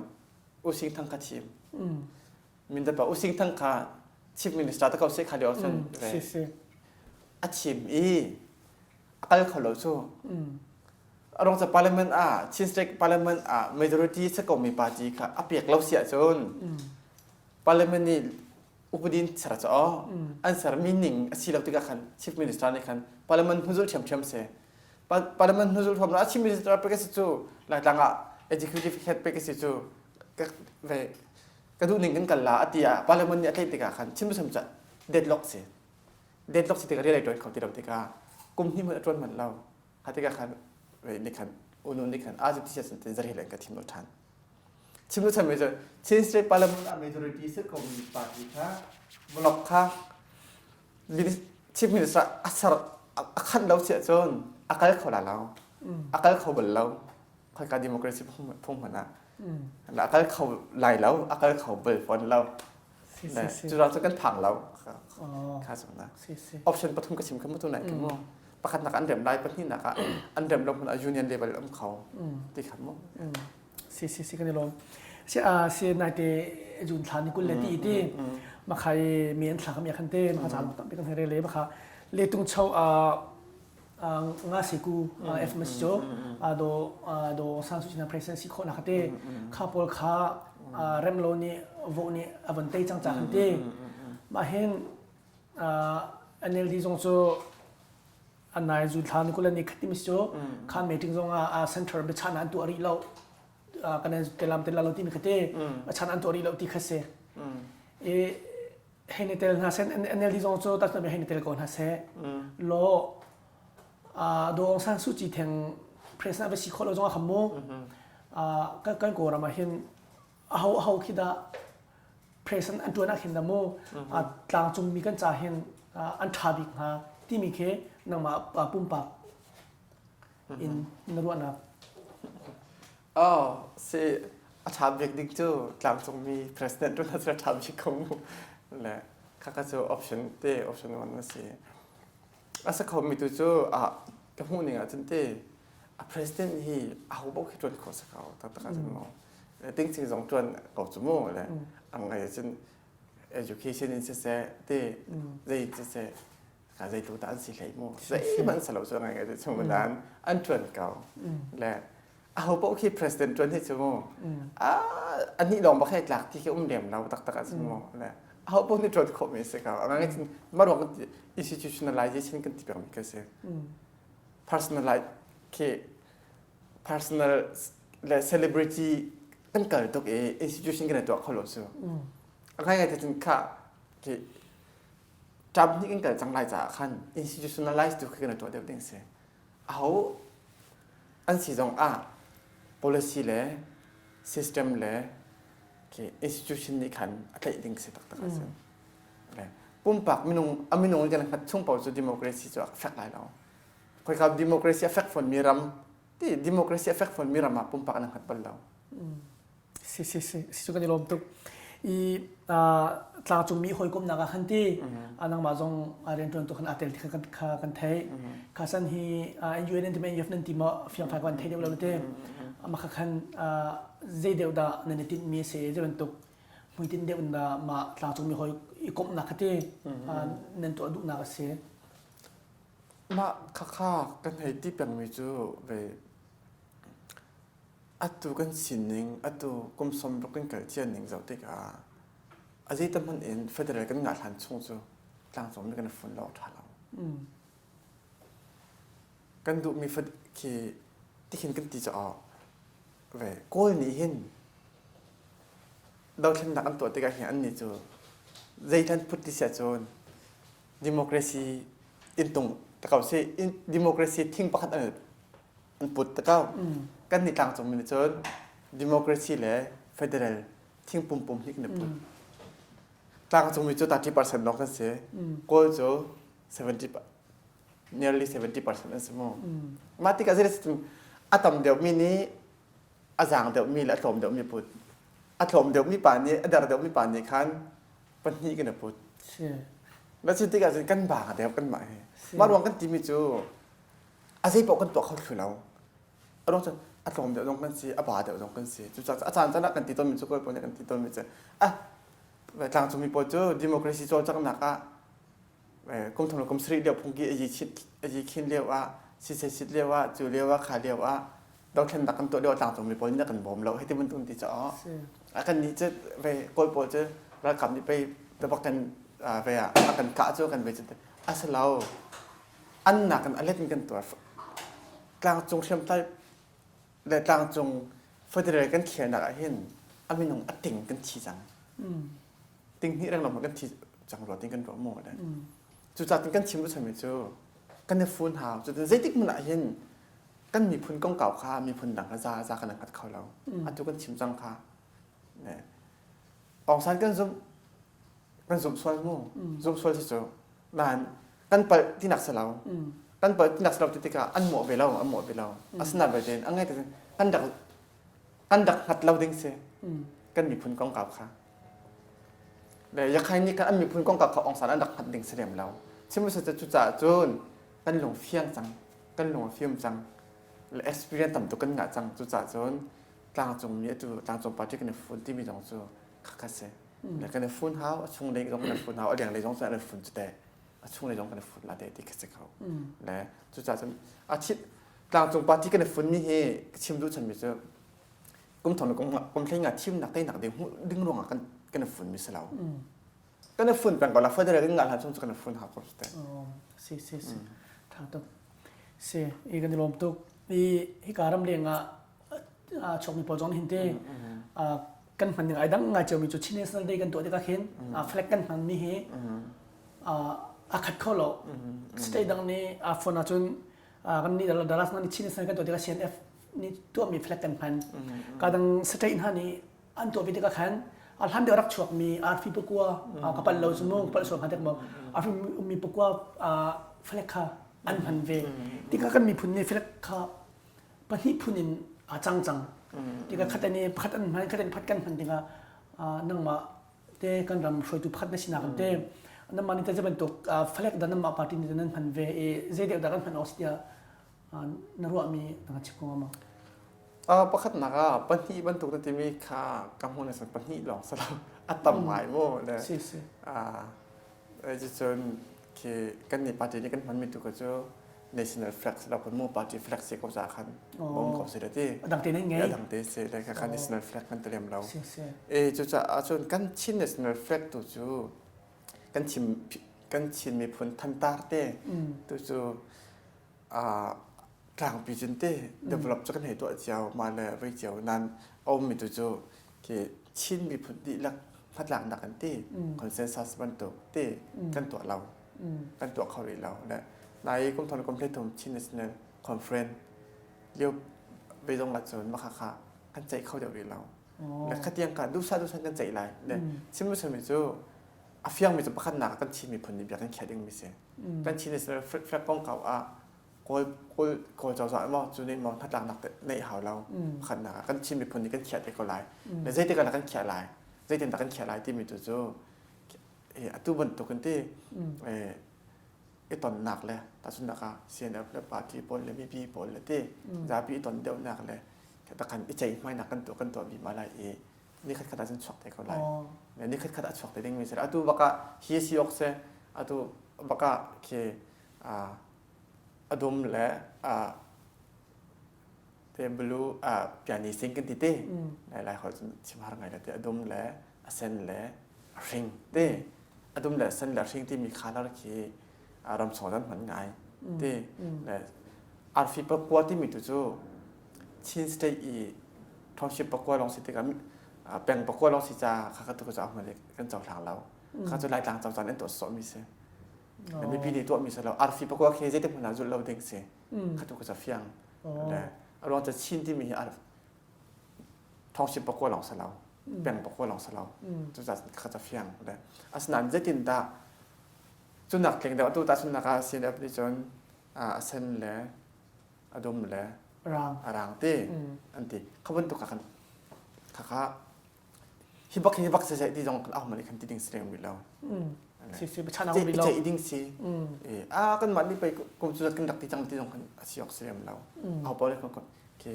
U Sing Thang kha thim. Mindat pa U Sing Thang kha chief minister ta ko se kha lio cun a thim i a kal kho lo cu. A rong ca parliament ah Chin State parliament ah majority se ko mi party kha a pek lo si ahcun parliament nih upadi in ser caw an sermi ning a si lo tikah khan chief minister nih khan parliament hnuzul ṭhiamṭhiam si parliament hnuzul thuam la chief minister pek si cu laitlang ah executive head pek si cu ve ka duh ning kan kal la ati ah parliament nih a tlaih tikah khan chim sam ca deadlock si deadlock si tikah rian ai ṭuan kho ti lo tikah kum hnih hmanh a ṭuan manh lo ha tikah khan ve nih khan unu nih khan a cu ti sin zarhi len ka thim lo ṭhan Chim chan mi cu Chin State Parliament ah majority si ko mi party kha block kha Chief Minister a ser a khanh lo si ahcun a kal kho la lo. A kal kho bal lo. Khoika democracy phung hmanh ah. A kal kho lai lo, a kal kho bal fawn lo. Cu cu kan phang lo. Kha cu na. Option pathum ka chim kha mu tu nai mu. Pakhat nak an rem lai, pahnihnak ah an rem lo hmun ah union level um kho. Ti kha mu. Si si si kan i lawm. Si a si nai te jun thla ni kul le ti ti ma khai mi an thla kam ya khan te ma kha tam kan re le ma kha le tung chau a nga si ku FMS cho a do do san su china president si kho na kha te kha pawl kha rem lo ni vo ni avon te chang cha khan te ma hen NLD zong cu anai zu thla ni kul ni khati mi cu kha meeting zong ah center biachan an tuah rih lo kan telam tel lo ti mi khate chan an tuah rih lo ti kha si i hei ni tel hna sen NLD zong cu tas na hei ni tel ko hna se lo do Aung San Suu Kyi theng president va si kho lo zong a kham mu kan ko ram ah hin aho aho khi dah president an tuan ah khin da mu tlangcung mi kan ca hin an ṭha bik hnga timi khi nangmah pumpak in na ruahnak. Oh, si a ṭha bik ding cu tlangcung mi president tu na cu a ṭha bik ko mu. Le khaka cu option te option one na si. A sa kho mi tu cu a ka hmuh ning ah cun te a president hi a ho paoh khi ṭuan khawh si ko taktak ah cun mu. Tingcing zong ṭuan ko cu mu le a ngai cun education in siseh te zei in siseh ka zei tu dah an si hlei mu zeihmanh si lo cu ngai ngai cu nan an ṭuan ko le a ho paoh khi president ṭuan hi cu mu a anih lawng bak hei tlak ti khi um lem lo taktak ah cun mu le a ho paoh nih ṭuan khawh mi si ko a ngai cun mah ruang institutionalization kan ti peng mi ka si personalize khi personal le celebrity kan kal tuk i institution kan i tuah kho lo cu a ngai ngai te cun kha khi Trump nih kan kal cang lai caah khan institutionalize tu khi kan i tuah deuh ding si aho an si zong ah policy le system le khi institution nih khan a tlaih ding si taktak a si pumpak minung a minung kan hngat chung paoh cu democracy cu a fek lai lo khoika democracy a fek fawn mi ram ti democracy a fek fawn mi ram ah pumpak an hngat bal lo Si si si si cu kan i lawm tuk. I tlangcungmi hawikomhnak ah khan ti nangmah zong rianṭuan tu khan aa tel ti kha kha kan theih. Kha san hi UN nan ti ma NUF nan ti maw fiangfai kan thei deuh lo te. Mah kha khan zei deuh dah nan i tinhmi a si zei bantuk hmuitinh deuh in dah mah tlangcungmi hawi i komhnak kha ti nan tuah duhnak a si. Mah khakha kan hei ti pengmi cu ve Atu kan sining, atu kum 60 kan kal cia ning zoh tikah a zei hmanh in federal kan ngah hlan chung cu tlangcung mi kan i fun lo a ṭha lo. Kan duhmi khi tihin kan ti caah ve Kawl nih hin dothlennak an tuah tikah hin annih cu zeihlan phut ti siah cun democracy inntung ta ko sih democracy thing pakhat an. an put te ko. Kan nih tlangcungmi nih cun democracy le federal thingpum pum hi kan i put. Tlangcungmi cu 30% lawng kan si. Kawl cu 70 nearly 70% an si mu. Mah tikah zeitin a tam deuhmi nih a zaang deuhmi le a tlawm deuhmi put. A tlawm deuhmi pa nih a der deuhmi pa nih khan pahnih kan i put. Na cu tikah cun kan bang deuh kanmah hi. Mah ruang kan timi cu a zei paoh kan tuah kho thlu lo. A ruang cu a tlawm deuh zong kan si, a ba deuh zong kan si. Cucaah a caan caan ah kan ti tawnmi cu kawl pawl nih kan ti tawnmi cu ah tlangcungmi pawl cu democracy cawlcanghnak ah kum thum le kum sarih lio phungki a yi khin lio ah siseh sit lio ah cu lio ah kha lio ah dothlennak kan tuah lio ah tlangcungmi pawl nih kan bawm lo hei ti bantuk ti caah a kan nih cu ve kawl pawl cu ralkap nih pei tabak kan ve ah a kan kah cu kan ve cu a si lo an nak in a let in kan tuar tlangcung hriamtlai le tlangcung federal kan khelnak ah hin a minung a ting kan thi cang ting hnih renglo kan thi cang rua ting kan ruah maw le cucaah kan chim chami cu kan i fun hau cu zeitik hmun ah hin kan miphun kongkau kha miphun dang kha za za kan hngat kho lo atu kan chim cang kha Aung San kan zumh kan zumh sual mu zumh sual si cu nain kan palh tinak si lo kan palh tinak si lo ti tikah an mawh ve lo an mawh ve lo asinain belte a ngai kan rak kan rak hngat lo ding si kan miphun kongkau kha le Yakhai nih khan an miphun kongkau kha Aung San an rak hngat ding si lem lo chim si cucaah cun kan lung fiang cang kan lung a fim cang le experience tam tuk kan ngah cang cucaah cun tlangcung mi atu tlangcung party kan i fun timi zong cu khakhat si le kan i fun hau a chung lei zong kan i fun hau a leng lei zong cu an i fun cu te a chung lei zong kan i fun la te ti kha si kho le cucaah cun a thit tlangcung party kan i fun mi hi chim duh chanmi cu kum thong le kum hlei nga thimnak teinak ding hmuh ding ruangah kan kan i fun mi si lo kan i fun peng ko la federal in ngah hlan chung cu kan i fun hau ko te si si si tha tuk si i kan i lawm tuk i hika ram leng ah chuakmi pawl zong hin te kan hman ning ai dang ngai ciomi cu Chin National Day kan tuah tikah khin flag kan hman mi hi a khat kho lo state dang nih a phone ahcun kan nih Dallas nih Chin National kan tuah tikah CNF nih tuahmi flag kan hman ka dang state hna nih an tuah ve tikah khan a hlan deuh rak chuakmi arfi pakua ka pal lo cu mu ka pal sual hnga dek maw arfi ummi pakua flag kha an hman ve tikah kan miphun nih flag kha pahnih phun in a cang cang tikah khat an i pakhat an hman khat an phat kan hman tikah nangmah te kan ram hruaitu pakhat na sinak te nangmah nih te bantuk flag dan nangmah party nih nan hman ve i zei deuh dah kan hman awk si tiah na ruahmi na kan chim ko ma Pakhatnak ah pahnih bantuk na timi kha ka hmun ah pahnih lawng si lo a tam ngai mu le si si Cucun khi kan nih party nih kan hmanmi tu kha cu national flag si lo kan mu party flag si ko ca khan bom ko si le ti. Dang te nan ngei. Dang te si le kha national flag kan ti lem lo. E cucaah cun kan Chin national flag tu cu kan Chin kan Chin miphun thantar te tu cu tlangpi cun te develop cu kan hei tuah cio mah le vei cio nan a ummi tu cu khi Chin miphun dihlak hnatlaknak kan ti consensus bantuk ti kan tuah lo kan tuah kho rih lo le nai kum thon kum thum Chin National Conference lio ve zong ah cun maka kha kan ceih kho deuh rih lo le khatiang ka dusa dusa kan ceih lai le chim mi cu a fiang mi cu pakhatnak kan Chin miphun nih bia kan khiah ding mi si kan Chin National Flag kongkau ah Kawl Kawl Kawl cozah maw cu nih maw hnatlaknak neih hau lo pakhatnak ah kan Chin miphun nih kan khiah te ko lai le zeitik ah kan khiah lai zeitin dah kan khiah lai timi tu cu atu bantuk in ti i tonnak le tahchunhnak ah CNF le party pawl le mipi pawl le ti zapi i ton deuhnak le takhan i ceihmainak kan tuah kan tuah bima lai i ni khat khat ah cun chuak te ko lai ni khat khat a chuak te ding mi si atu baka hi si ok se atu baka khi a dum le te blue piani sing kan ti te lai lai hol cun chim har ngai la te a dum le a sen le a hring te a dum le a sen le a hring timi color khi ram chung an hman ngai te le arfi pakua timi tu cu Chin state i township pakua lawng si tikah peng pakua lawng si ca kha ka tu ka hman kan cohlang lo kha cu Laitlang cozah an tuah sawhmi si mipi nih tuahmi si lo arfi pakua khi zeitik hmanh ah zulh lo ding si kha tu ka ca fiang. Le a ruang cu Chin timi hi township pakua lawng si lo, peng pakua lawng si lo. Cucaah kha ca fiang. Le asinain zeitindah cunak tling deuh atu tahchunhnak ah CNF nih cun a sen le a dum le a rang ti an ti. Kha bantuk ah khan khakha hi bak hi bak siseh ti zong kan au mali kan ti ding si leng rih lo. Si si chan au rih lo. Ceih ding si. A kan mah nih pei kum cu kan rak ti cang ti zong kan a si awk si lem lo. Au pawl kan ke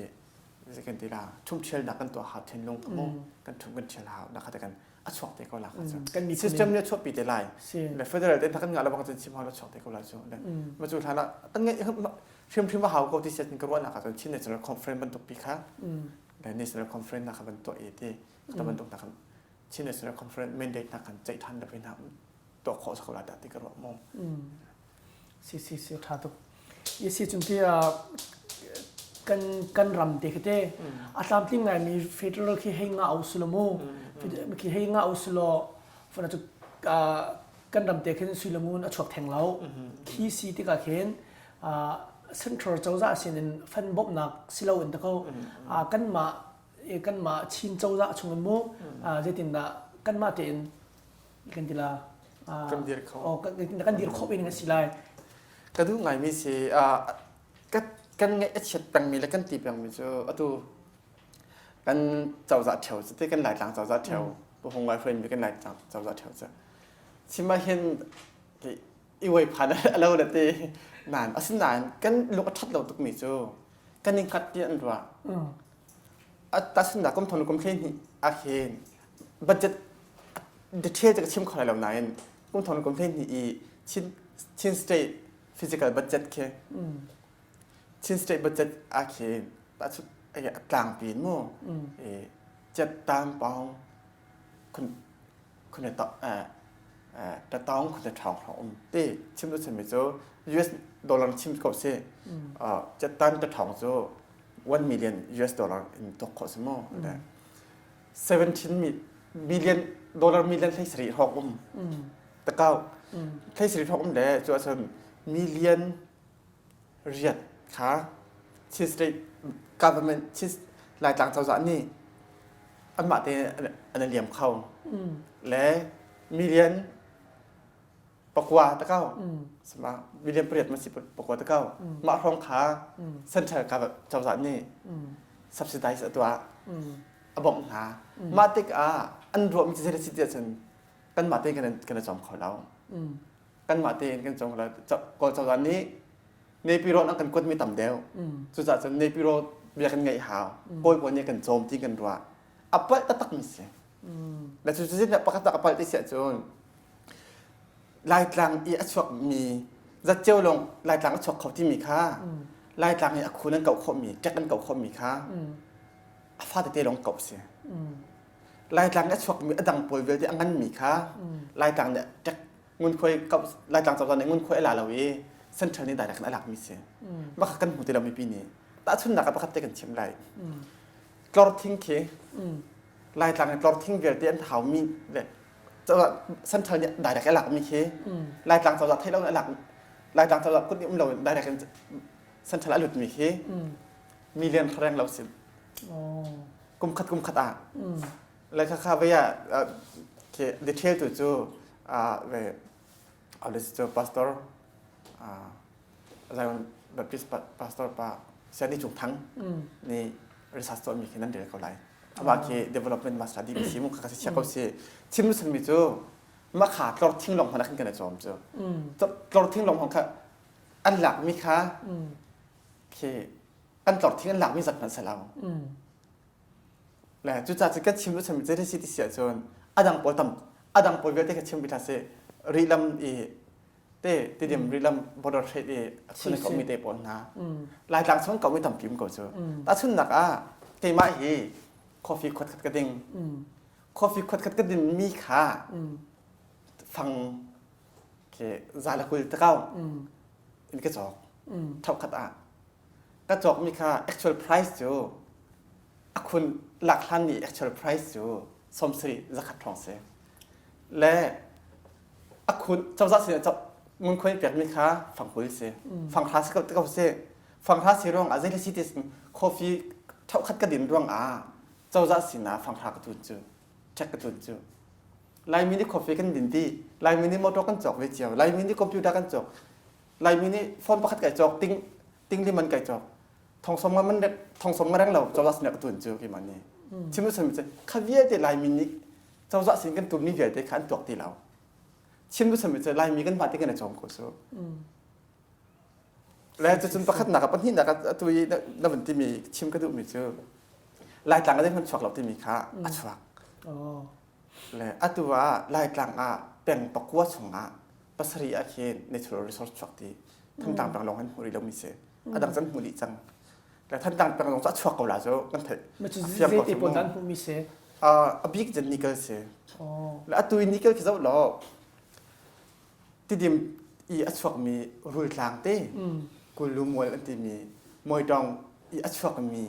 kan ti la thum thial nak kan tuah hau thinlung ka mu kan thum kan thial hau na kha te kan a chuak te ko la kha cu. Kan mi System nih a chuahpi te lai. Le federal te kan ngah lo bang cun chim hau lo chuak te ko lai cu. Le ma cu hlan ah kan ngeih hrimhrim a hau ko ti siat ka ruahnak ah cun Chin National Conference bantuk pi kha le National Conference na kha van tuah i ti ka bantuk na kan Chin National Conference mandate na kan ceih than le hna tuah khawh sa ko la dah ti ka ruah mu. Si si si tha tuk. I si cun ti kan kan ram te khite a tlamtling ngai mi federal khi hei nga au sulo mu khi hei nga au sulo fana cu kan ram te khin suilangun a chuak theng lo khi si tikah khin central cozah sin in fan bawmhnak silo in ta ko kanmah kanmah Chin cozah chung in mu zeitindah kanmah tein kan ti la kan dir kho kan dir khawh ning a si lai ka duh ngaimi si kan ngaih a chiat pengmi le kan ti pengmi cu atu kan cozah ṭheo cu ti kan Laitlang cozah ṭheo pu Hung Ngai hruaimi kan Laitlang cozah ṭheo cu chim ah hin i uai phan a lo le ti nain asinain kan lung a ṭhat lo tukmi cu kan i hngat ti an ruah tahchunhnak kum thong kum 12 ah hin budget detail cu ka chim kho lai lo nain kum thong kum 12 i Chin Chin state physical budget khi Chin state budget ah khin tlangpi in mu cet tam pawng khun khun ta taung khun ta ṭhawng hrawng um ti chim tu chimmi cu US dollar chim ko si cet tan ta ṭhawng cu 1 million US dollar in tuak khawh si mu 17 million dollar million hlei sarih hrawng um takau hlei sarih hrawng um le cu ahcun million riat kha Chin State government Chin Laitlang cozah nih anmah te an i liam kho le million pakua takau sama million pariat ma si pakua takau mah hrawng kha central cozah nih subsidize a tuah a bawmh hna mah tikah an ruahmi cu zei si ti ahcun kanmah tein kan i cawm kho lo kanmah tein kan cawm kho lo Kawl cozah nih Nepiraw an kan kuatmi tam deuh. Cucaah cun Nepiraw bia kan ngaih hau. Kawl pawl nih kan cawm ti kan ruah. A palh taktakmi si. Le cu cu pakhat tak a palh ti si ahcun Laitlang i a chuakmi zatceo lawng Laitlang a chuak kho timi kha Laitlang i a khun an kauh khawhmi, ṭek an kauh khawhmi kha a fa tete lawng kauh si. Laitlang i a chuakmi a dang pawl vialte a nganmi kha Laitlang nih ṭek ngunkhuai Laitlang cozah nih ngunkhuai a la lo i central nih direct in a lakmi si. Mah kha kan hmu ti lo mipi nih. Tahchunhnak ah pakhat te kan chim lai. Tlor thing khi Laitlang i tlor thing vialte an haumi le central nih direct a lakmi khi Laitlang cozah theih lo in a lak Laitlang cozah kut nih um lo in direct in central a lutmi khi million reng lo si. Kum khat kum khat ah Le khakha vei ah khi detail tu cu ve cu pastor Zion Baptist pastor pa Siani Cung Thang nih research tuahmi khi nan rel ko lai. Amah khi development master DBC mu kha si chia ko si. Chim mi cu mah kha tlor thing lawng hmanh khan kan i cawm cu. Tlor thing lawng hmanh kha an lakmi kha khi an tlor thing an lakmi zat hmanh si lo. Le cucaah cu kan chim cu chim zei si ti si ahcun a dang pawl tam a dang pawl vialte kha chim rih hlah sih rihlam i te tidim rihlam border trade i a khun ko mi te pawl hna Laitlang chung ko mi tampi um ko cu tahchunhnak ah keimah hi coffee khuat khat ka ding coffee khuat khat ka din mi kha fang ke za le 20 takau in ka cawk thau khat ah Ka cawkmi kha actual price cu a khun lak hlan ni actual price cu 70 zakhat hrawng si. Le a khun cozah sin ah ngunkhuai pekmi kha fang 20 si. Fang hra si ko ko si. Fanghra si ruang ah zei si ti coffee thokhat ka din ruang ah cozah sinah fanghra ka tun cu check ka tun cu. Laimi nih coffee kan din ti, Laimi nih motor kan cawk ve cio, Laimi nih computer kan cawk, Laimi nih phone pakhat kai cawk, ting ting liman kai cawk. Thong som nga man thong som nga reng lo cozah sinah ka tun cu keimah nih. Chim sami cu kha vialte Laimi nih cozah sin kan tum ni vialte kha an tuak ti lo. Chim sami cu Laimi kan mah te kan i cawm ko su. Le cucun pakhatnak ah pahnihnak ah atu i na vun timi chim ka duhmi cu Laitlang ah zeihmanh chuak lo timi kha a chuak. Le atu ah Laitlang ah peng pakua chungah pasarih ah khin natural resource chuak ti Thantlang peng lawng an hmu rih lomi si. A dang can hmu dih cang. Le Thantlang peng lawng cu a chuak ko la cu kan theih. Ma cu zeiti pawl dan hmuhmi si? A bik cun nickel si. Le atu i nickel khi zoh law Tidim i a chuakmi rultlang te Kullu mual an timi Mawitawng i a chuakmi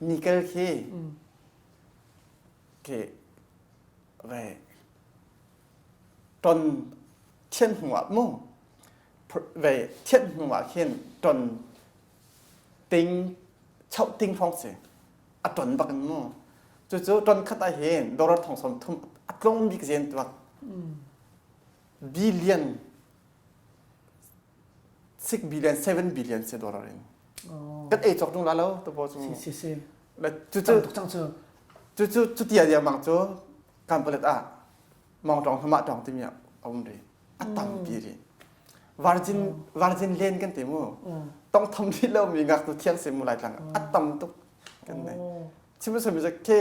nikel khi khi ve ton thian hnu ah mu ve thian hnu ah khin ton ting chauh ting hrawng si a ton bak in mu cucu ton khat ah hin dollar thong som thum a tlawm bik zen tuak billion 6 billion 7 billion se dollar in kan ei cawk tung la lo to bo cu si si si le cu cu cang cu cu cu cu tia dia mang cu kan palet ah mong tong hma tong timi a um ri a tampi ri virgin virgin len kan ti mu tong thom li lo mi ngak tu thiang se mu lai tlang a tam tuk kan nei chim se mi ke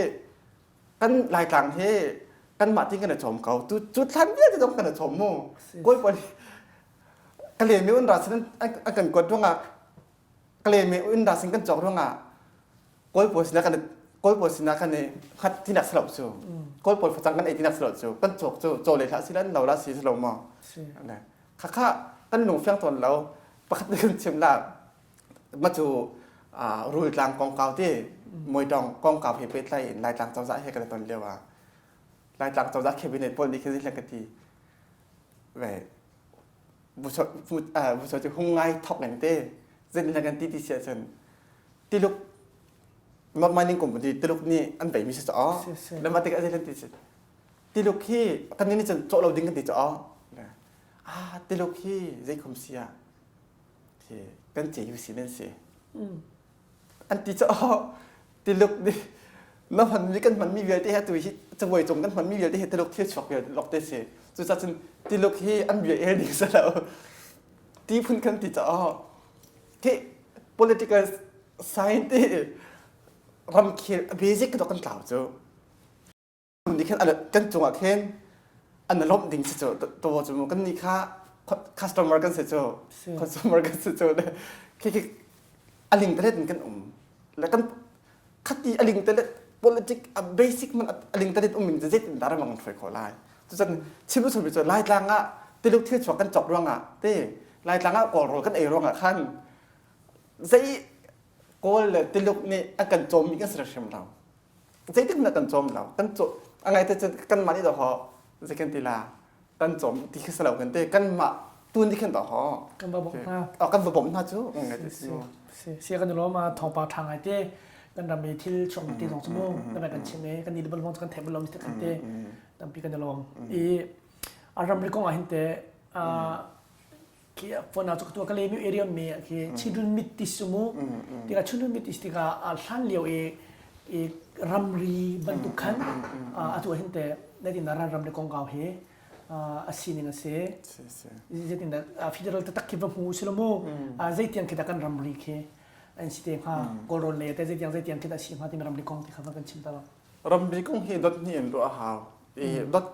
kan Laitlang hi kanmah tin kan i cawm ko tu cu thlan vialte zong kan i cawm mu kawi pawl ka le mi un ra sin an kan kuat ruangah ka le mi un ra sin kan cawk ruangah kawl pawl sinah kan kawl pawl sinah kan i hngat tinak si lo cu kawl pawl facang kan ei tinak si lo cu kan cawk cu caw le hlah si lan lo la si si lo maw khakha kan lung fiang tawn lo pakhat kan chim la Ma cu Rultlang kongkau ti Muitawng kongkau he pehtlai in Laitlang cozah he kan i ton lio ah Laitlang cozah cabinet pawl nih khin ka ti ve vuso cu hung ngai thok in te zin le kan ti ti si ahcun Tiluk North Mining Company Tiluk nih an veimi si caw le mah tikah zeilan ti si Tiluk hi kan nih cun cawh lo ding kan ti caw ah Tiluk hi zei khum si ah Kan CUC nan si. An ti cu Tiluk nih na hmanmi kan hmanmi vialte hi atu hi cabuai cung kan hmanmi vialte hi Tiluk thil chuak vialte lawk te si. Cucaah cun Tiluk hi an bia el ding si lo. Ti phun kan ti caah khi political science ti ramkhel basic kan tlau cu. Nih khin kan cungah khin an lawmh ding si cu to cu mu kan nih kha customer kan si cu consumer kan si cu le khi khi a ling telet in kan um le kan khati a ling telet politic a basic man a ling telet um in zeitin dah ramang hruai khawh lai cucun chim u cu Laitlang ah Tiluk thil chuak kan cawk ruangah te Laitlang ah Kawl rawl kan ei ruangah khan zei Kawl le Tiluk nih an kan cawmmi kan si hrim lo Zeitik na kan cawm lo kan caw a ngai te cun kanmah nih dawh zei kan ti la kan cawm ti khi si lo kan te kanmah tu nih khin dawh kan va bawmh hna kan va bawmh hna cu ngai te si si kan lawm a thawngpang ṭha ngai te kan ram i thil chuak ti zong cu mu kan kan chim i kan ni bal kan theih bal lo mi kan te tampi kan i lawm i a ramri kong ah hin te khi phone ah cu ka le mi area mi khi chidun mit ti sumu tika chudun mit ti tika hlan lio i i ramri bantuk khan atu hin te natin ran ramri kongkau hi a sining a si zeitin dah federal taktak khi va hmu si lo mu zeitiang khi dah kan ramri khi an si te hnga kawlrawn le te zeitiang zeitiang khi dah si hnga timi ramri kong ti kha va kan chim ta ramri kong hi dot hnih in ruah hau i dot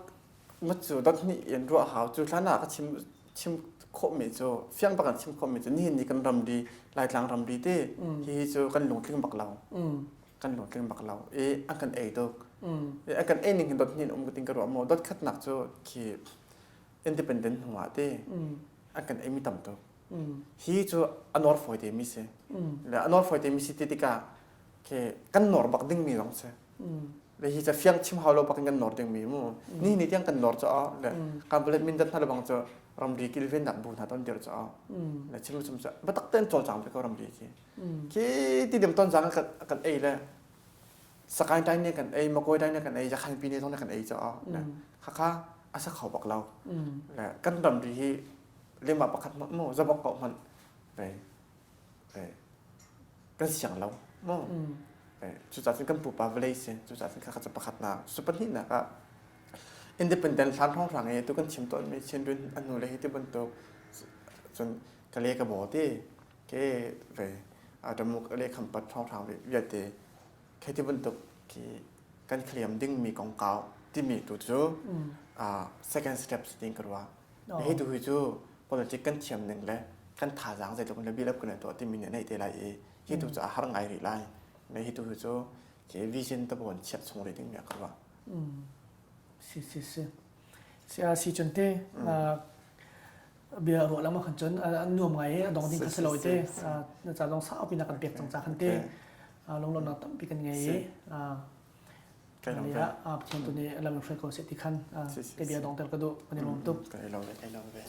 Mat cu dot hnih in ruah hau. Cu hlan ah ka chim chim khawhmi cu fiang bak in chim khawhmi cu nihin ni kan ramri Laitlang ramri te hihi cu kan lungtling bak lo. Kan lungtling bak lo. I an kan ei tuk. I an kan ei ning hin dot hnih in um ka ting ka ruah maw dot khatnak cu khi independent hnu ah te an kan ei mi tam tuk. Hi cu a nawr fawi te mi si. Le a nawr fawi te mi si ti tikah khi kan nawr bak ding mi zong si. Le hi ca fiang chim hau lo bak in kan nor ding mi mu. Ni ni tiang kan nor caah le kan palet mindat hna le bang cu ramri kilvennak bu hna ton dir caah le chim chim ca batak ten cawlcang ve ko ramri khi. Khi ti dem ton zang kan kan ei le Sakaing tai ne kan ei Makoi tai ne kan ei Yakhan pi ne zong ne kan ei caah le khakha asa kho bak lo. Le kan ramri hi lema pakhat mu zabok ko hmanh ve kan siang lo mu cucaah cun kan pupa vawlei si cucaah cun khakha cu pakhatnak cu pahnihnak ah independent hlan hrawnghrang i tu kan chim tawnmi Chinrin a hnu le hi ti bantuk cun ka le ka baw ti ke ve ramuk le khampat hrawnghrang vialte khi ti bantuk khi kan claim dingmi kongkau timi tu cu second step ding ka ruah Hi tu hi cu politic kan thiam ning le kan thazaang zeitluk in le build up kan tuah timi nih neih te lai i hi tu cu a har ngai rih lai. Me hi tu hi cu khi vision te bon chiah chung rih ding mi ka ruah. Si si si. Si a si chun te bia ruah lama khan cun an nuam ngai i a dong ding kha si lo te na ca zong saupi na kan pek cang ca khan te lunglawmhnak tampi kan ngei i Ah Pathian tu nih lam in hruai ko seh ti khan te bia dongter ka duh kan i lawm tuk. Ka i lawm ve, ka i lawm ve.